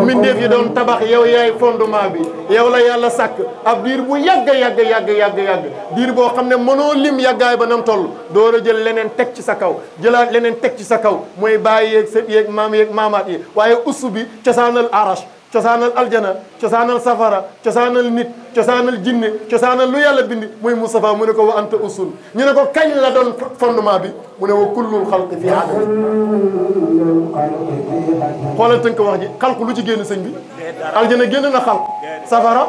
mbindeef yi doon tabax yow yaay fondement bi yow la yàlla sàkk ab diir bu yàgg diir boo xam ne mënoo lim yàggaay ba nam toll door a jël leneen teg ci sa kaw jëlaat leneen teg ci sa kaw mooy bàyyi yeeg sët yeeg maam yeeg maamaat yi waaye ussu bi cosaanal arash cosaanal aljana cosaanal safara cosaanal nit cosaanal jinne cosaanal lu yàlla bindi muy Moustapha mu ne ko wa anta usul ñu ne ko kañ la doon fondement bi mu ne wa kullul xalqi fii adami xoolal tënk wax ji xalq lu ci génn sëñ bi aljana génn na xalq safara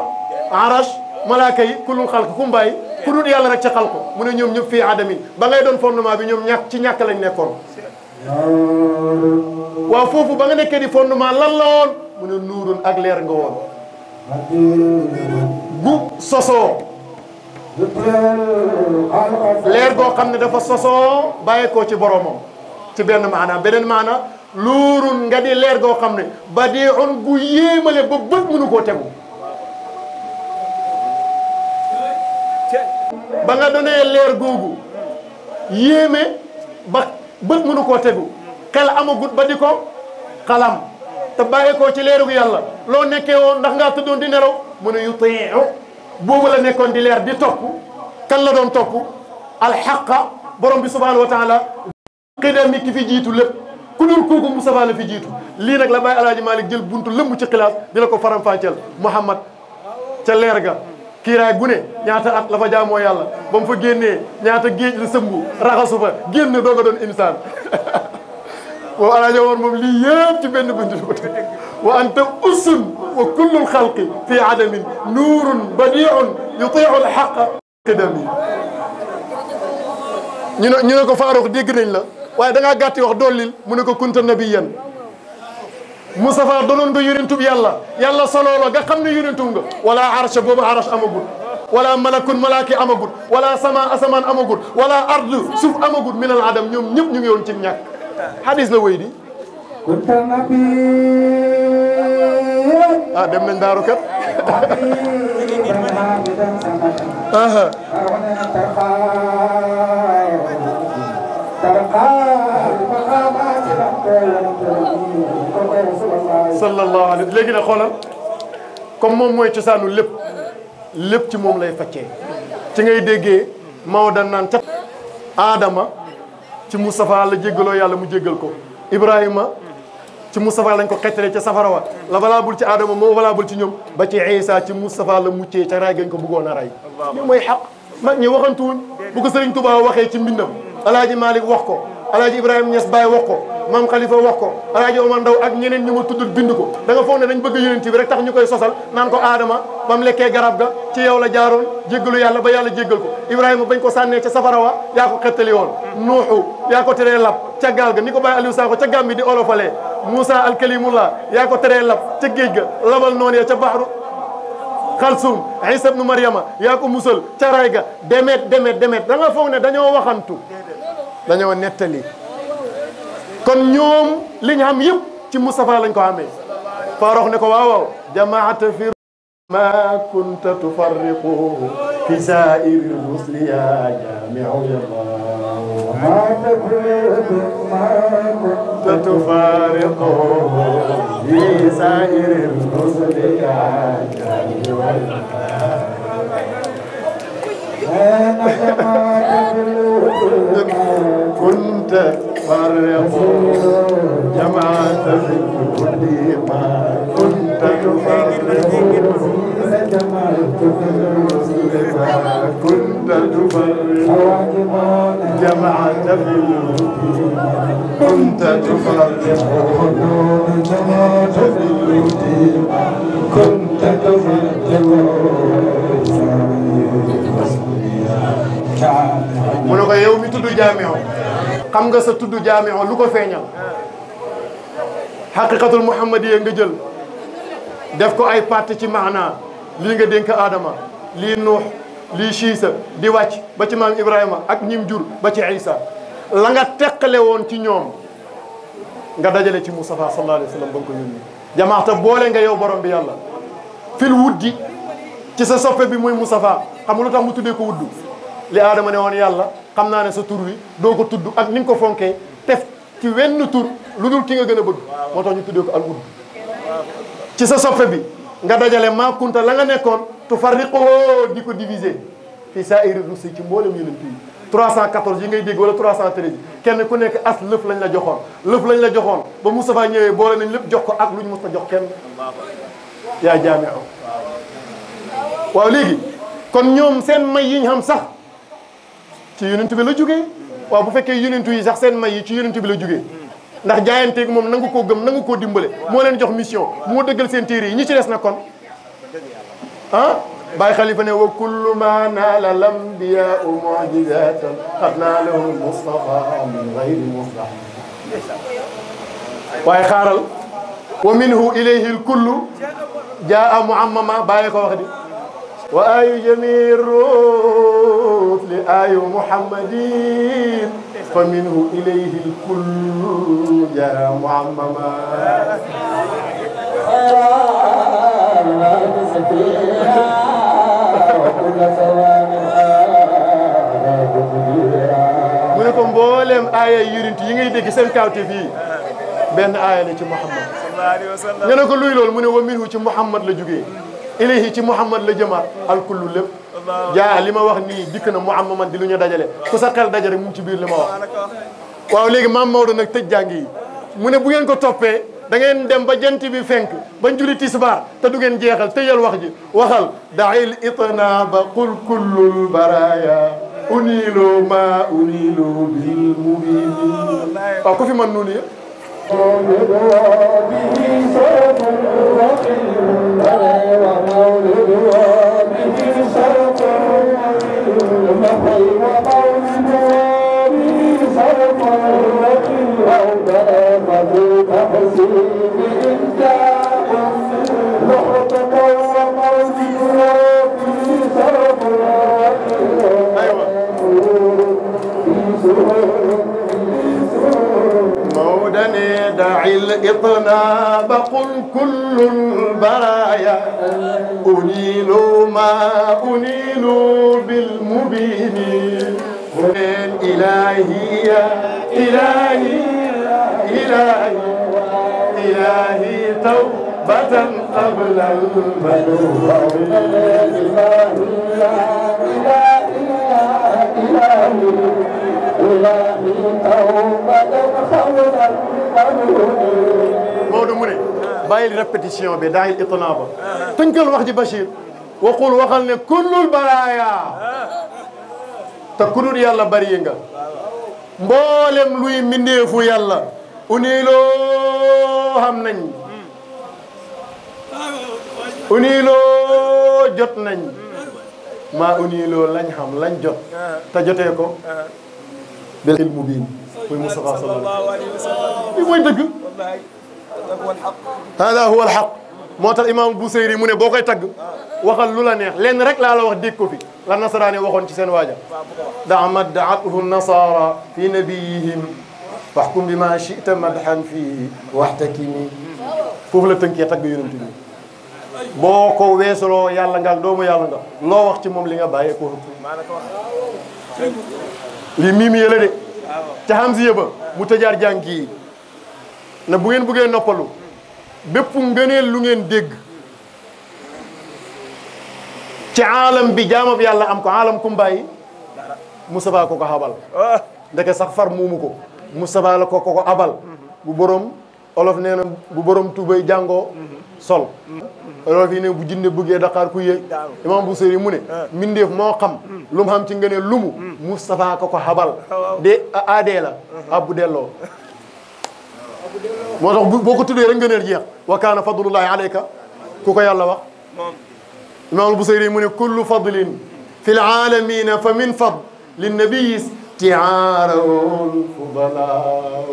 arash malaaka yi kullul xalq ku mbaay ku dul yàlla rek ca xalq mu ne ñoom ñëpp fii adami ba ngay doon fondement bi ñoom ci ñàkk lañ nekkoon waaw foofu ba nga nekkee di fondement lan la woon mu ne nuurun ak leer nga woon bu sosoo leer goo xam ne dafa sosoo bàyyeekoo ci boromam ci benn maana beneen maana luurun nga di leer goo xam ne badi'un gu yéemale ba bët mënu koo tegu ba nga doonee leer googu yéeme ba bët mënu koo tegu xel amagut ba di ko xalam te bàyyeekoo ci leeru yàlla loo nekkee woon ndax ngaa tëddoon di nelaw mu ne yuti'u boobu la nekkoon di leer di topp kan la doon topp alxaqa borom bi subhanahu wa taala xidami ki fi jiitu lépp ku dul kooku Moustapha la fi jiitu lii nag la Baye Alaaji Malick jël buntu lëmb ci xilaas di la ko faram-fàcceel Muhammad ca leer ga kiiraay gu ne ñaata at la fa jaamoo yàlla ba mu fa génnee ñaata géej la sëmbu raxasu fa génn doo nga doon insaan boobu Alaaji Omar moom lii yëpp ci benn buntu ko teg wa anta usun wa kullul xalqi fi adamin nuurun badiun yutiu alxaqa qidami ñu ne ko Farouk dégg nañ la waaye da ngaa gàtti wax dollil mu ne ko kunta nabiyan Moustapha doonoon nga yonentub yàlla soloo la nga xam ne yonentub nga wala arsha boobu arsh amagul wala malakun malaaki amagul wala sama asamaan amagul wala ard suuf amagul min al adam ñoom ñëpp ñu ngi woon ci ñàkk hadis la wéy di ah dem nañ daaru kat sallallahu alayhi léegi nag xoolal comme moom mooy cosaanu lépp ci moom lay faccee ci ngay déggee Maodo naan ca Adama ci Moustapha la jéggaloo yàlla mu jéggal ko Ibrahima ci Moustapha lañ ko xettalee ca safara wa la valable ci Adama moo valable ci ñoom ba ci Isa ci Moustapha la muccee ca ray gañ ko bëggoon a ray li mooy xaq mag ñi waxantuwuñ bu ko Sëriñ Tuubaa waxee ci mbindam Alaaji Malick wax ko Alaaji Ibrahima Niass Baye wax ko Maam Khalifa wax ko Alaaji Omar Ndaw ak ñeneen ñu ma tuddul bind ko da nga foog ne dañ bëgg yonent bi rek tax ñu koy sosal naan ko Adama ba mu lekkee garab ga ci yow la jaaroon jéggalu yàlla ba yàlla jéggal ko Ibrahima bañ ko sànnee ca safara wa yaa ko xettali woon Nuuxu yaa ko teree lab ca gaal ga ni ko Baye Aliou Sakho ca gàm bi di olofalee Moussa alkalimullah yaa ko teree lab ca géej ga labal noonu ya ca baxru Xalsum Isa ibnu Maryama yaa ko musal ca ray ga demet da nga foog ne dañoo waxantu dañoo nettali kon ñoom li ñu xam yëpp ci Moustapha lañ ko amee Farox ne ko waaw jamaata fi ma kunta tufarriqu fi saa'iri rusli ya jaami'u ma kunta tufarriqu fi saa'iri rusli ya jaami'u كنت فرق جمعت في كل ما كنت تفرق جمعت في الرسل ما كنت تفرق جمعت في كنت تفرق جمعت في كنت mu ne ko yow mi tudd jaameo xam nga sa tudd jaameo lu ko feeñal xaqiqatul muhammadiya nga jël def ko ay parti ci maana lii nga dénk Adama lii Nuux lii Siisa di wàcc ba ci maam Ibrahima ak ñim jur ba ci Isa la nga teqale woon ci ñoom nga dajale ci Mustafa sallallahu alayhi wa sallam ba nga ko yónni jamaata boole nga yow borom bi yàlla fil wuddi ci sa soppe bi muy Mustafa xam nga lu tax mu tuddee ko wuddu li Adama ne woon yàlla xam naa ne sa tur wi doo ko tudd ak ni nga ko fonkee tef ci wenn tur lu dul ki nga gën a bëgg moo tax ñu tuddee ko al wudd ci sa soppe bi nga dajale maa kunta la nga nekkoon tu farriqoo di ko diviser fii saa'iri rusuli ci mboolem yonent yi 314 yi ngay dégg wala 313 kenn ku nekk as lëf lañ la joxoon ba Moustapha ñëwee boole nañ lépp jox ko ak lu ñu mës a jox kenn yaa jaami'u waaw léegi kon ñoom seen may yi ñu xam sax ci yonent bi la jógee waaw bu fekkee yonentu yi sax seen may yi ci yonent bi la jógee ndax jaayanteeg moom nangu koo gëm nangu koo dimbale moo leen jox mission moo dëggal seen téere yi ñi ci des na kon ah Baye Khalifa ne wa kullu ma naala lambiyaau mujizatan qad naalahu Mustafa min gayri muslah waaye xaaral wa minhu ilayhi lkullu jaa muammama bàyyi ko wax di wa ayu jami rusli ayu muhammadin fa minhu ilayhi lkullu jaa muammama mu ne ko mbooleem aaya yonent yi ngay dégg seen kawte fii benn aaya la ci Muhammad ñu ne ko luy loolu mu ne wa minhu ci Muhammad la jógee ilayhi ci Muhammad la jëmaat alkullu lépp jaa li ma wax nii dikk na muammaman di lu ñu dajale ku sa xel dajale mu ngi ci biir li ma wax waaw léegi maam Maodo nag tëj jàng yi mu ne bu ngeen ko toppee da ngeen dem ba jant bi fenk ba njuli tisbaar te du ngeen jeexal tëjal wax ji waxal dail itnaaba qul kullul baraya unilu ma unilu bil mubini waaw ku fi mën nuunu yëpp دع الإطناب قل كل البرايا أنيل ما أنيل بالمبين إلهي يا إلهي إلهي إلهي توبة قبل المنون Maodo mu ne bàyyil répétition bi daayil itnaaba tënkal wax ji Bachir waxul waxal ne kullul baraaya te ku dul yàlla bari nga mboolem luy mbindeefu yàlla uniloo xam nañ uniloo jot nañ maa uniloo lañ xam lañ jot te jotee ko bil ilmu biin muy Mustafa sallallahu alayhi wa sallam li mooy dëgg hada huwa alxaq moo tax imam Busayri mu ne boo koy tagg waxal lu la neex lenn rek laa la wax dégg ko fi la nasaraani waxoon ci seen waaja daa maddaathu nasara fi nabiyihim waxkum bi ma chita madhan fii waxtakimi foofu la tënkee tagg yonent bi boo ko weesuloo yàlla nga ak doomu yàlla nga loo wax ci moom li nga bàyyee ko li mii mi yële de ca Hamziya ba mu tëjaar jànk yi na bu ngeen bëggee noppalu bépp ngëneel lu ngeen dégg ci aalam bi jaamab yàlla am ko aalam kumbaay Moustapha ko ko xabal ndeke sax far muumu ko Moustapha la ko ko abal bu borom olof nee na bu borom tubay jàngoo sol olof yi ne bu jinne bëggee Dakar ku yëy imam Busiri mu ne mbindeef moo xam lu mu xam ci ngëneel lumu Moustapha ko ko xabal de aadee la abbu delloo moo tax boo ko tuddee rek ngëneel jeex wa kaana fadlullahi alayka ku ko yàlla wax imam Busiri mu ne kullu fadlin fi laalamina fa min fadl linnabiyi istiaarawul fudalaa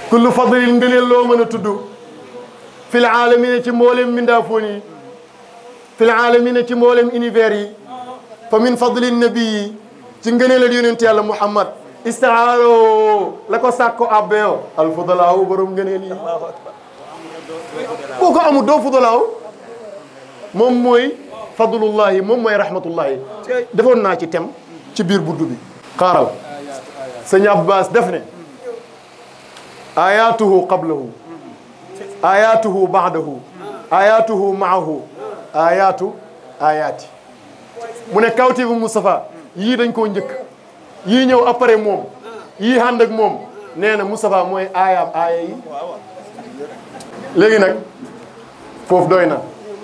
kullu fadlin ngëneel loo mën a tudd fil aalamina ci mboolem mindaafoon yi fil aalamina ci mboolem univers yi fa min fadlin nabii ci ngëneelal yonent yàlla Muhammad istaaro la ko sàkko abbeo al fudalaaw borom ngëneel yi boo ko amul doo fudalaaw moom mooy fadlullahi moom mooy rahmatullahi defoon naa ci tem ci biir buddu bi xaaral sëñ Abbas def ne ayatuhu qablahu ayatuhu ba'dahu ayatuhu ma'ahu ayati mu ne kawti bu Moustapha yii dañ koo njëkk yii ñëw après moom yii ànd ak moom nee na Moustapha mooy aayaam aaya yi léegi nag foofu doy na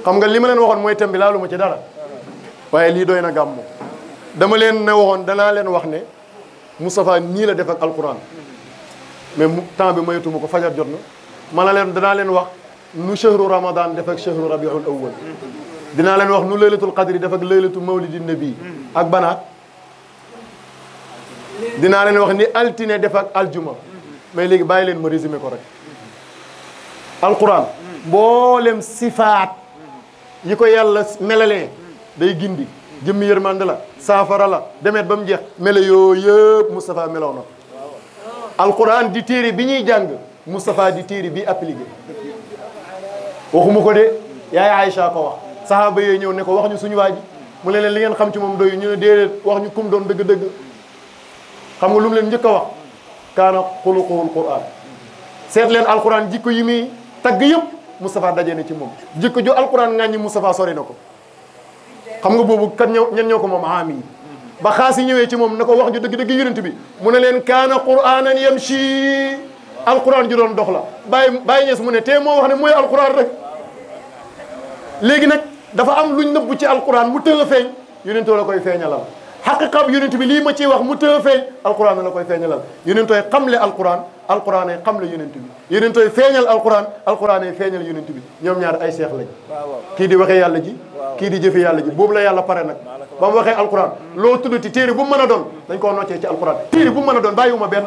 xam nga li ma leen waxoon mooy thème bi laalu ma ci dara waaye lii doy na gàmmu dama leen ne waxoon danaa leen wax ne Moustapha nii la def ak alquran mais temps bi mayatuma ko fajar jot na ma ne leen danaa leen wax nu chahru ramadan def ak chahru rabiul awwal dinaa leen wax nu laylatul qadri def ak laylatu mawlidi nabi ak banaat dinaa leen wax ni altine def ak aljuma mais léegi bàyyi leen ma résumé ko rek alquran mboolem sifaat yi ko yàlla melalee day gindi jëmmi yërmande la saafara la demet ba mu jeex mele yoo yëpp Moustapha meloo na alquran di téere bi ñuy jàng Moustapha di téere bi appliqué waxuma ko de yaay Aïcha ko wax sahaaba yee ñëw ne ko wax ñu suñu waa ji mu ne leen li ngeen xam ci moom doyu ñu ne déedéet wax ñu kum doon dëgg-dëgg xam nga lu mu leen njëkk a wax kaana xuluquhul quran seet leen alquran jikko yi muy tagg yëpp Moustapha daje na ci moom jikko jo alquran ŋàññi Moustapha sori na ko xam nga boobu kat ñen ñoo ko moom aam yi ba xaas yi ñëwee ci moom na ko wax ju dëgg-dëgg yonent bi mu ne leen kaana quranan yamshi alquran ju doon dox la bàyyi ñees mu ne tee moo wax ne mooy alquran rek léegi nag dafa am luñ nëbbu ci alquran mu tëë feeñ yonentoo la koy feeñalal xaqiqab yonent bi lii ma ciy wax mu tëë feeñ alquran la koy feeñalal yonentooy xamle alquran alquran ay xamle yonent bi yonentooy feeñal alquran alquran ay feeñal yonent bi ñoom ñaar ay seex lañ kii di waxee yàlla ji kii di jëfe yàlla ji boobu la yàlla pare nag ba mu waxee alquran loo tuddati téere bu mu mën a doon dañ koo noccee ci alquran téere bu mu mën a doon bàyyiwuma benn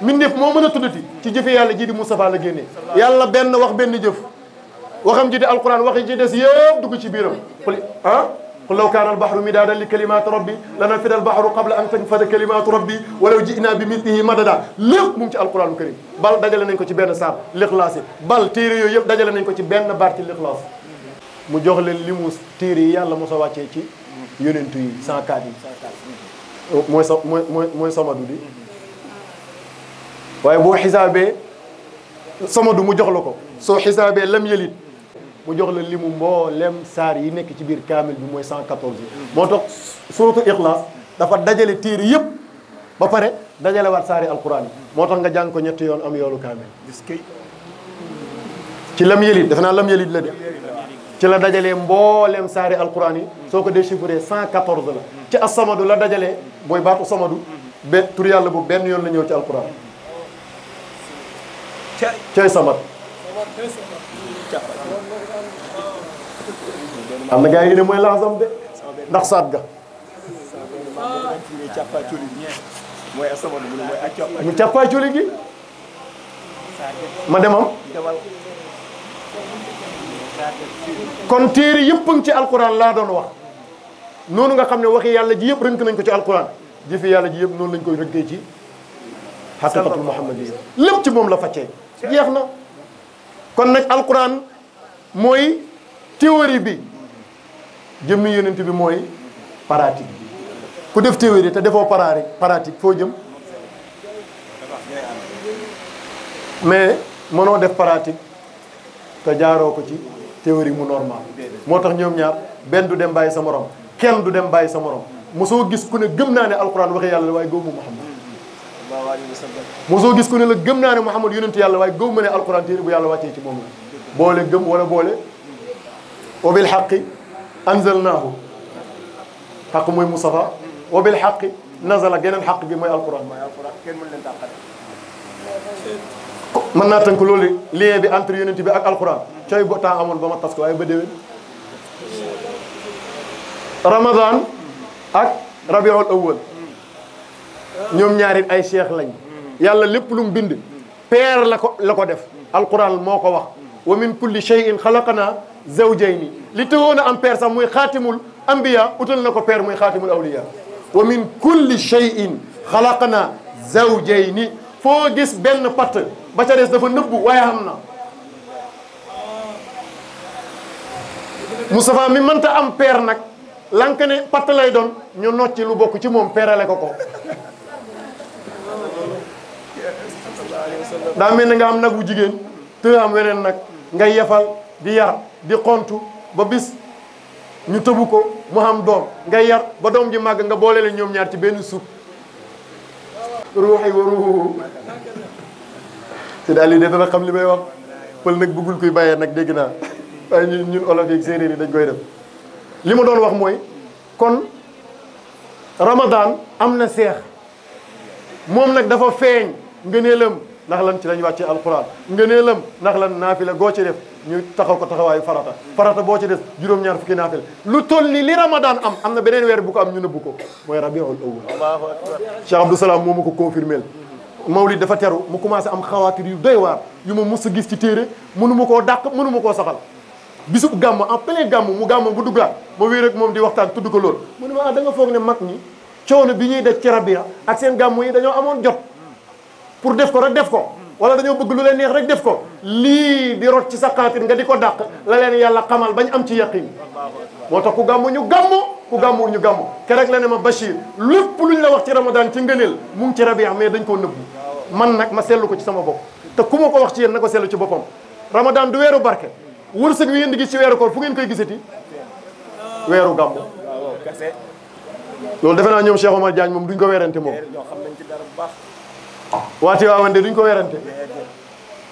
mbindeef moo mën a tuddati ci jëfe yàlla ji di Moustapha la génnee yàlla benn wax benn jëf waxam ji di alquran waxi ci des yëpp dugg ci biiram qul law kaana al-bahru midaadan li kalimaati rabbi lanafida al-bahru qabla an tanfada kalimaatu rabbi walaw ji'naa bi mithlihi madada lépp mu ngi ci alquraanu karim bal dajale nañ ko ci benn saar lixlaas yi bal téere yooyu yëpp dajale nañ ko ci benn baat ci lixlaas mu jox leen li mu téere yi yàlla mos a wàccee ci yonentu yi 104 yi mooy samadu di waaye boo xisaabee samadu mu jox la ko soo xisaabee lam yëlit mu jox la limu mboolem saar yi nekk ci biir kaamil bi mooy 114 yi moo tax suratu Ixlaas dafa dajale téere yëpp ba pare dajale waat saari alquran yi moo tax nga jàng ko ñetti yoon am yoolu kaamil ci lam yëlit defe naa lam yëlit la de ci la dajalee mboolem saari alquran yi soo ko déchiffré 114 la ci as-samadu la dajalee booy baatu samadu benn tur yàlla bu benn yoon la ñëw ci alquran cay samat am na gars yi ne mooy laazam de ndax saat ga mu càppaa coli gi ma demam kon téere yëpp a ngi ci alquran laa doon wax noonu nga xam ne waxi yàlla ji yëpp rënk nañ ko ci alquran jëfi yàlla ji yëpp noonu lañ koy rënkee ci xaqiqatul muhammadiyya lépp ci moom la faccee jeex na kon nag alquran mooy théorie bi jëmmi yonent bi mooy pratique bi ku def théorie te defoo pratique foo jëm mais mënoo def pratique te jaaroo ko ci théorie mu normal moo tax ñoom ñaar benn du dem bàyyi sa morom kenn du dem bàyyi sa morom mosoo gis ku ne gëm naa ne alquran waxi yàlla la waaye gëw ma Muhammad mosoo gis ku ne la gëm naa ne Muhammad yonent yàlla waaye gëw ma ne alquran téere bu yàlla wàccee ci moom la boole gëm wala boole wa bil haqqi anzalnaahu xaq mooy Mustafa wa bil haqqi nazala geneen xaq gi mooy alquran mën naa tënk loolu lien bi entre yonent bi ak alquran cooy bo temps amoon ba ma tas ko waaye ba déwén ramadan ak rabiul awwal ñoom ñaari ay cheikh lañ yàlla lépp lu mu bind peer la ko def alquran moo ko wax wa min kulli shay'in xalaqna zawjayni li teewoon a am peer sax muy xaatimul anbiya utal na ko peer muy xaatimul awliya wa min kulli shay'in xalaqna zawjayni foo gis benn patt ba ca des dafa nëbbu waaye xam na Moustapha mi mënta am peer nag lank ne patt lay doon ñu nocci lu bokk ci moom peerale ko daa mel ni nga am nag bu jigéen te am weneen nag ngay yefal di yar di xontu ba bis ñu tëbu ko mu am doom ngay yar ba doom ji màgg nga boole leen ñoom ñaar ci benn suuf ruuxi wa ruuxu te daal lii de dana xam li may wax pël nag bëggul kuy bàyyee nag dégg naa waaye ñun olof yeeg séeréer yi dañ koy def li ma doon wax mooy kon Ramadan am na seex moom nag dafa feeñ ngëneelam ndax lan ci lañ wàccee alquran ngëneelam ndax lan naafila goo ci def ñu taxaw ko taxawaayu farata boo ci def juróom-ñaar fukki naafila lu toll ni li Ramadan am na beneen weer bu ko am ñu nëbbu ko mooy rabiul awwal Cheikh Abdou Salam moo ma ko confirmé mawlid dafa teru mu commencé am xawaatir yu doy waar yu ma mus a gis ci téere mënu ma koo dàq mënu ma koo saxal bisub gàmm en plein gàmm mu gàmm bu duggaat ma wéy rek moom di waxtaan tudd ko loolu mu ne ma da nga foog ne mag ñi coono bi ñuy def ci rabia ak seen gàmm yi dañoo amoon jot pour def ko rek def ko wala dañoo bëgg lu leen neex rek def ko lii di rot ci sa xaatir nga di ko dàq la leen yàlla xamal bañ am ci yaqin moo tax ku gàmm ñu gàmm ku gàmmul ñu gàmm keroog la ne ma Bachir lépp luñ la wax ci Ramadan ci ngëneel mu ngi ci rabia mais dañ koo nëbbu man nag ma seetlu ko ci sama bopp te ku ma ko wax ci yéen na ko seetlu ci boppam Ramadan du weeru barke wërsëg wi ngeen di gis ci weeru koor fu ngeen koy gisati weeru gàmm loolu defe naa ñoom Cheikh Omar Diagne moom duñ ko werante moom waa Tivaouane duñ ko werante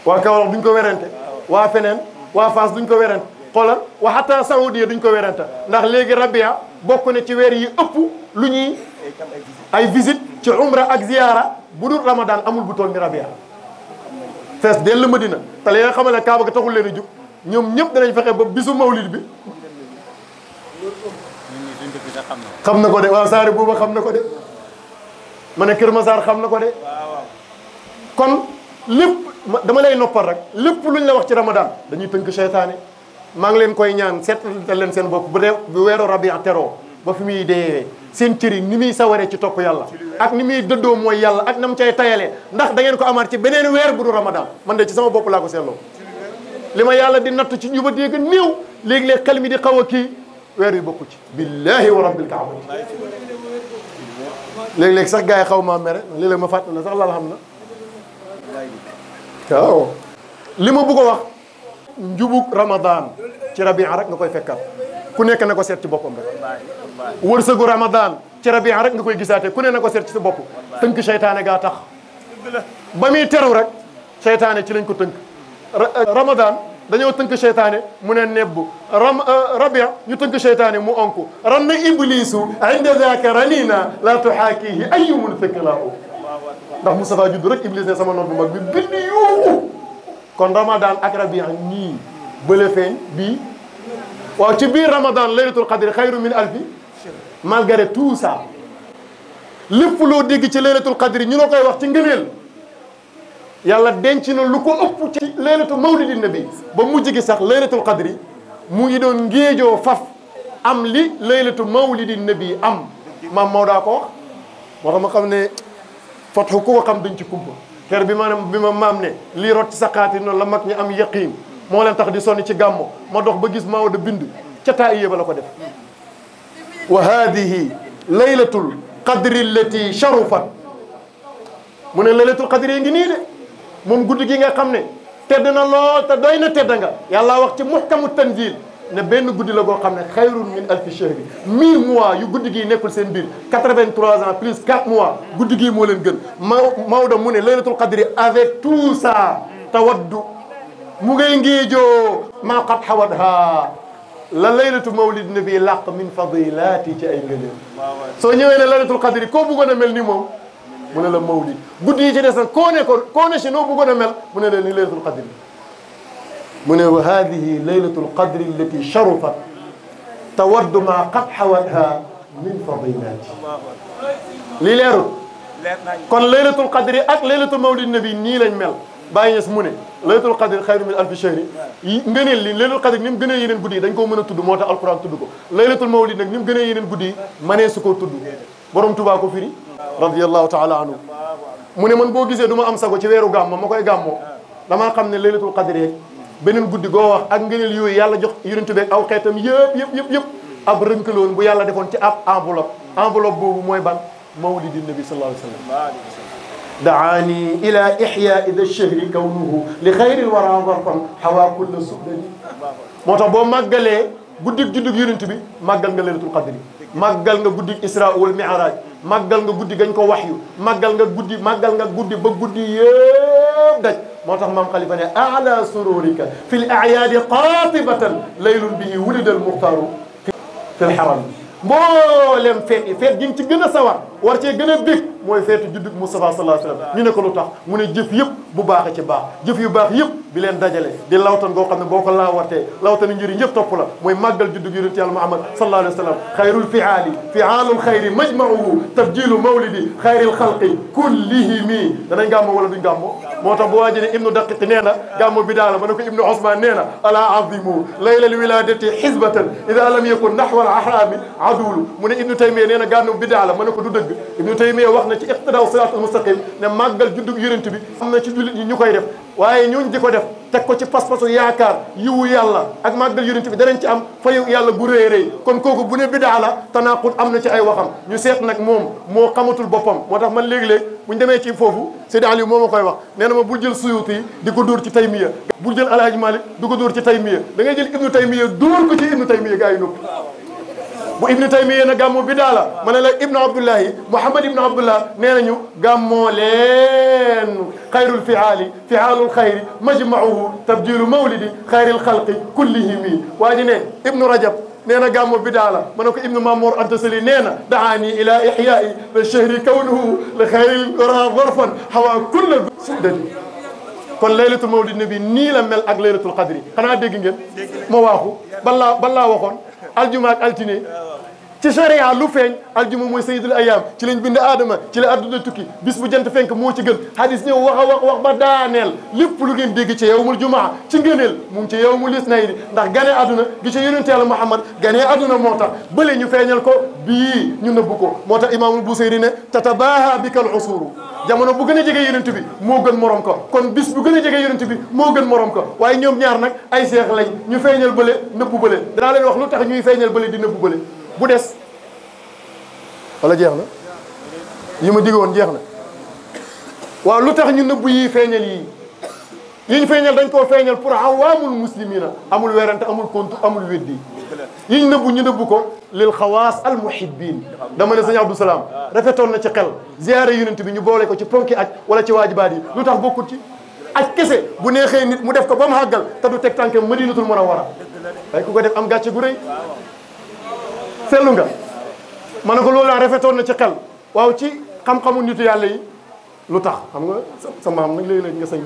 waa Kaolack duñ ko werante waa feneen waa Fass duñ ko werante xoolal wa hatta Saoudia duñ ko werante ndax léegi rabia bokk na ci weer yi ëpp lu ñuy ay visite ci umra ak ziyaara bu dul Ramadan amul bu toll ni rabia fees dell Madina te li nga xamal ne Kaaba ga taxul leen a jug ñoom ñëpp danañ fexe ba bisu mawlid bi xam na ko de waaw Saare booba xam na ko de ma ne Kër Masaar xam na ko de kon lépp dama lay noppal rek lépp luñ la wax ci Ramadan dañuy tënk seytaane maa ngi leen koy ñaan seetal leen seen bopp bu weeru Rabi'a teroo ba fi muy dee seen cëri ni muy sawaree ci topp yàlla ak ni muy dëddoo mooy yàlla ak na mu cay tayalee ndax da ngeen ko amaat ci beneen weer bu du Ramadan man de ci sama bopp laa ko seetloo li ma yàlla di natt ci juba dégg néew léegi-léeg xel mi di xaw a kii weer yu bokku ci billahi wa rabbil kaaba léegi-léegi sax gars yi xaw maa mere léeg-léeg ma fàttali sax lal xam na waaw li ma bëgg a wax njubug Ramadan ci Rabi'a rek nga koy fekkaat ku nekk na ko seet ci boppam rek wërsëgu Ramadan ci Rabi'a rek nga koy gisaate ku ne na ko seet ci sa bopp tënk seytaane gaa tax ba muy teru rek seytaane ci lañ ko tënk Ramadan dañoo tënk seytaane mu ne nebbu Rabi'a ñu tënk seytaane mu onku ranna iblisu inda zaka ranina la tuhaakihi ayyumun thaqilaahu ndax Moustapha judd rek iblis ne sama noon bu mag bi bind yuuxu kon Ramadan ak Rabi'a ñii bële feeñ bii waaw ci biir Ramadan laylatul qadri xayru min alfi malgré tout ça lépp loo dégg ci laylatul qadri ñu la koy wax ci ngëneel yàlla denc na lu ko ëpp ci laylatu mawlidin nabi ba mujj gi sax laylatul qadri mu ngi doon ngéejoo faf am li laylatu mawlidin nabi am maam Maodo ko wax moo tax ma xam ne fatxu ku ko xam duñ ci kumpa ker bi ma maam ne lii rot ci sa xaatir noonu la mag ñi am yaqiin moo leen tax di sonni ci gàmmo ma dox ba gis Maodo bind ca taa'iya ba la ko def wa hadihi laylatul qadri allati sharufat mu ne laylatul qadri yi ngi nii de moom guddi gi nga xam ne tedd na lool te doy na tedd nga yàlla wax ci muhkamu tanzil ne benn guddi la goo xam ne xayrun min alfi shahri 1000 mois yu guddi gi nekkul seen biir 83 ans plus 4 mois guddi gi moo leen gën Maodo mu ne laylatul qadri avec tout ça tawaddu mu ngay ngéejoo maa qad xawadha la laylatu mawlid nabi làq min fadilaati ci ay ngëneel soo ñëwee ne laylatul qadri koo bëggoon a mel ni moom mu ne la mawlid guddi yi ci des nag koo ne si noo bëggoon a mel mu ne la ni laylatul qadri mu ne wa hadihi laylatul qadri allati sharufat tawaddu maa qad xawadha min fadilaati lii leerul kon laylatul qadri ak laylatul mawlid nabi nii lañ mel bàyyi ñes mu ne laylatul qadri xayru min alfi shahri ngëneel li laylatul qadri ni mu gënee yeneen guddi yi dañ koo mën a tudd moo tax alquran tudd ko laylatul mawlid nag ni mu gënee yeneen guddi yi mënee su koo tudd borom Tuubaa ko firi radiyallahu taala anhu mu ne man boo gisee du ma am sago ci weeru gàmmo ma koy gàmmoo damaa xam ne laylatul qadri rek beneen guddi goo wax ak ngëneel yooyu yàlla jox yonent bi aw xeetam yëpp ab rënkaloon bu yàlla defoon ci ab enveloppe boobu mooy ban mawlidi nabi sallallahu alayhi wa sallam daani ila ixyaai da chehri kawnuhu li xayril wara zarfan xawaa kulla subdani moo tax boo màggalee guddig juddug yonent bi màggal nga laylatul qadri màggal nga guddig isra wal mi'raj màggal nga guddi gañ ko waxyu màggal nga guddi ba guddi yëpp daj moo tax maam Xalifa ne ala sururika fi l ayaadi qatibatan laylun bihi wulida al muxtaaru fi l xaram mboolem feet yi feet gi nga ci gën a sawar war cee gën a bég mooy feetu juddug Moustapha sallallahu alayhi wa sallam ñu ne ko lu tax mu ne jëf yëpp bu baax ci baax jëf yu baax yëpp bi leen dajale di lawtan goo xam ne boo ko laawatee lawtani njëriñ yëpp topp la mooy màggal juddug yonent yàlla Muhammad sallallahu alayhi wa sallam xayrul fiaali fiaalul xayri majmauhu tabjilu mawlidi xayril xalqi kullihimi danañ gàmmo wala duñ gàmmo moo tax bu waaji ne ibnu daqiq nee na gàmmo bi daala ma ne ko ibnu Osman nee na ala azimu laylal wiladati xisbatan ida lam yakun naxwa al ahrami adulu mu ne ibnu taymiya nee na gàmmo bi daala ma ne ko du dëgg ibnu taymiya wax na ci iqtidaa siraatal mustaqim ne màggal juddug yonent bi am na ci jullit ñi ñu koy def waaye ñooñ di ko def teg ko ci pas-pasu yaakaar yiwu yàlla ak màggal yonent bi danañ ci am fayu yàlla gu rëy rëy kon kooku bu ne bidaa la tanaqud am na ci ay waxam ñu seet nag moom moo xamatul boppam moo tax man léegi-léeg buñ demee ci foofu Seydi Aliou moo ma koy wax nee na ma bul jël Suyuti yi di ko dóor ci Taymiya bul jël Alaaji Malik di ko dóor ci Taymiya da ngay jël Ibnu Taymiya dóor ko ci Ibnu Taymiya gaa yi noppi bu ibnu taymiya na gàmmoo bidaa la ma ne la ibnu abdullahi muhammad ibnu abdullah nee nañu gàmmoo leen xayrul fiaali fiaalul xayri majmauhu tabjilu mawlidi xayril xalqi kullihimi waa ji ne ibnu rajab nee na gàmmoo bidaa la ma ne ko ibnu mamour anta sali nee na daani ila ixyaai la chahri kawnuhu li xayril wara zarfan xawa kulla sudati kon laylatul mawlid nabi nii la mel ak laylatul qadri xanaa dégg ngeen ma waaxu ban laa waxoon aljuma ak altine ci sharia lu feeñ aljuma mooy sayyidul ayam ci lañ bind aadama ci la adduna tukki bis bu jant fenk moo ci gën hadis ñëw wax ba daaneel lépp lu ngeen dégg ci yawmul jumaa ci ngëneel mu ngi ci yawmul isnayni ndax ganee adduna gi ci yonente yàlla Muhammad ganee adduna moo tax bële ñu feeñal ko bii ñu nëbbu ko moo tax imaamul Busayri ne tatabaha bika al usuru jamono bu gën a jege yonent bi moo gën morom ko kon bis bu gën a jege yonent bi moo gën morom ko waaye ñoom ñaar nag ay seex lañ ñu feeñal bële nëbbu bële danaa leen wax lu tax ñuy feeñal bële di nëbbu bële bu des wala jeex na yi ma diggoon jeex na waaw lu tax ñu nëbbu yii feeñal yii yiñ feeñal dañ koo feeñal pour awaamul muslimina amul werante amul kontu amul weddi yiñ nëbbu ñu nëbbu ko lil xawaas al muhibbin dama ne sëñ Abdou Salaam rafetoon na ci xel ziyaare yonent bi ñu boole ko ci ponki aj wala ci waajibaat yi lu tax bokkut ci aj kese bu neexee nit mu def ko ba mu àggal te du teg tànkam madinatul munawwara waaye ku ko def am gàcce gu rëy seetlu nga ma ne ko loolu laa rafetoon na ci xel waaw ci xam-xamu nitu yàlla yi lu tax xam nga sa maam nag léeg-léeg nga sañ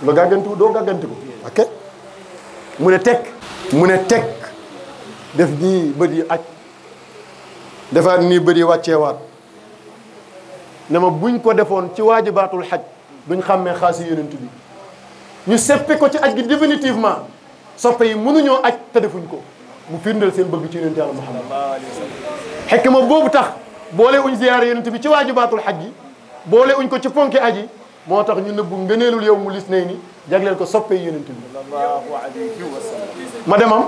nga gàggantiku doo gàggantiku ok mu ne teg def nii bët yi aj defaat nii bët yi wàcceewaat ne ma buñ ko defoon ci waajibaatul xaj duñ xàmmee xaasi yonent bi ñu seppi ko ci aj gi définitivement soppe yi mënuñoo aj te defuñ ko mu firndeel seen bëgg ci yonent yàlla Muhammad xekma boobu tax boole uñ ziyaare yonent bi ci waajibaatul xaj gi boole uñ ko ci ponki aji moo tax ñu nëbbu ngëneelul yow mu lis nay ni jagleel ko soppe yonent bi ma demam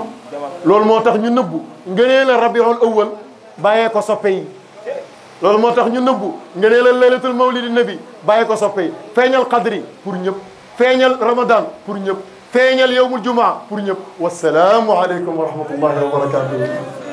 loolu moo tax ñu nëbbu ngëneelal rabiul awwal bàyyee ko soppe yi loolu moo tax ñu nëbbu ngëneelal laylatul mawlidi nabi bàyyee ko soppe yi feeñal qadri pour ñëpp feeñal ramadan pour ñëpp feeñal yawmul jumaa pour ñëpp wasalaamu aleykum wa rahmatullahi wa barakatuh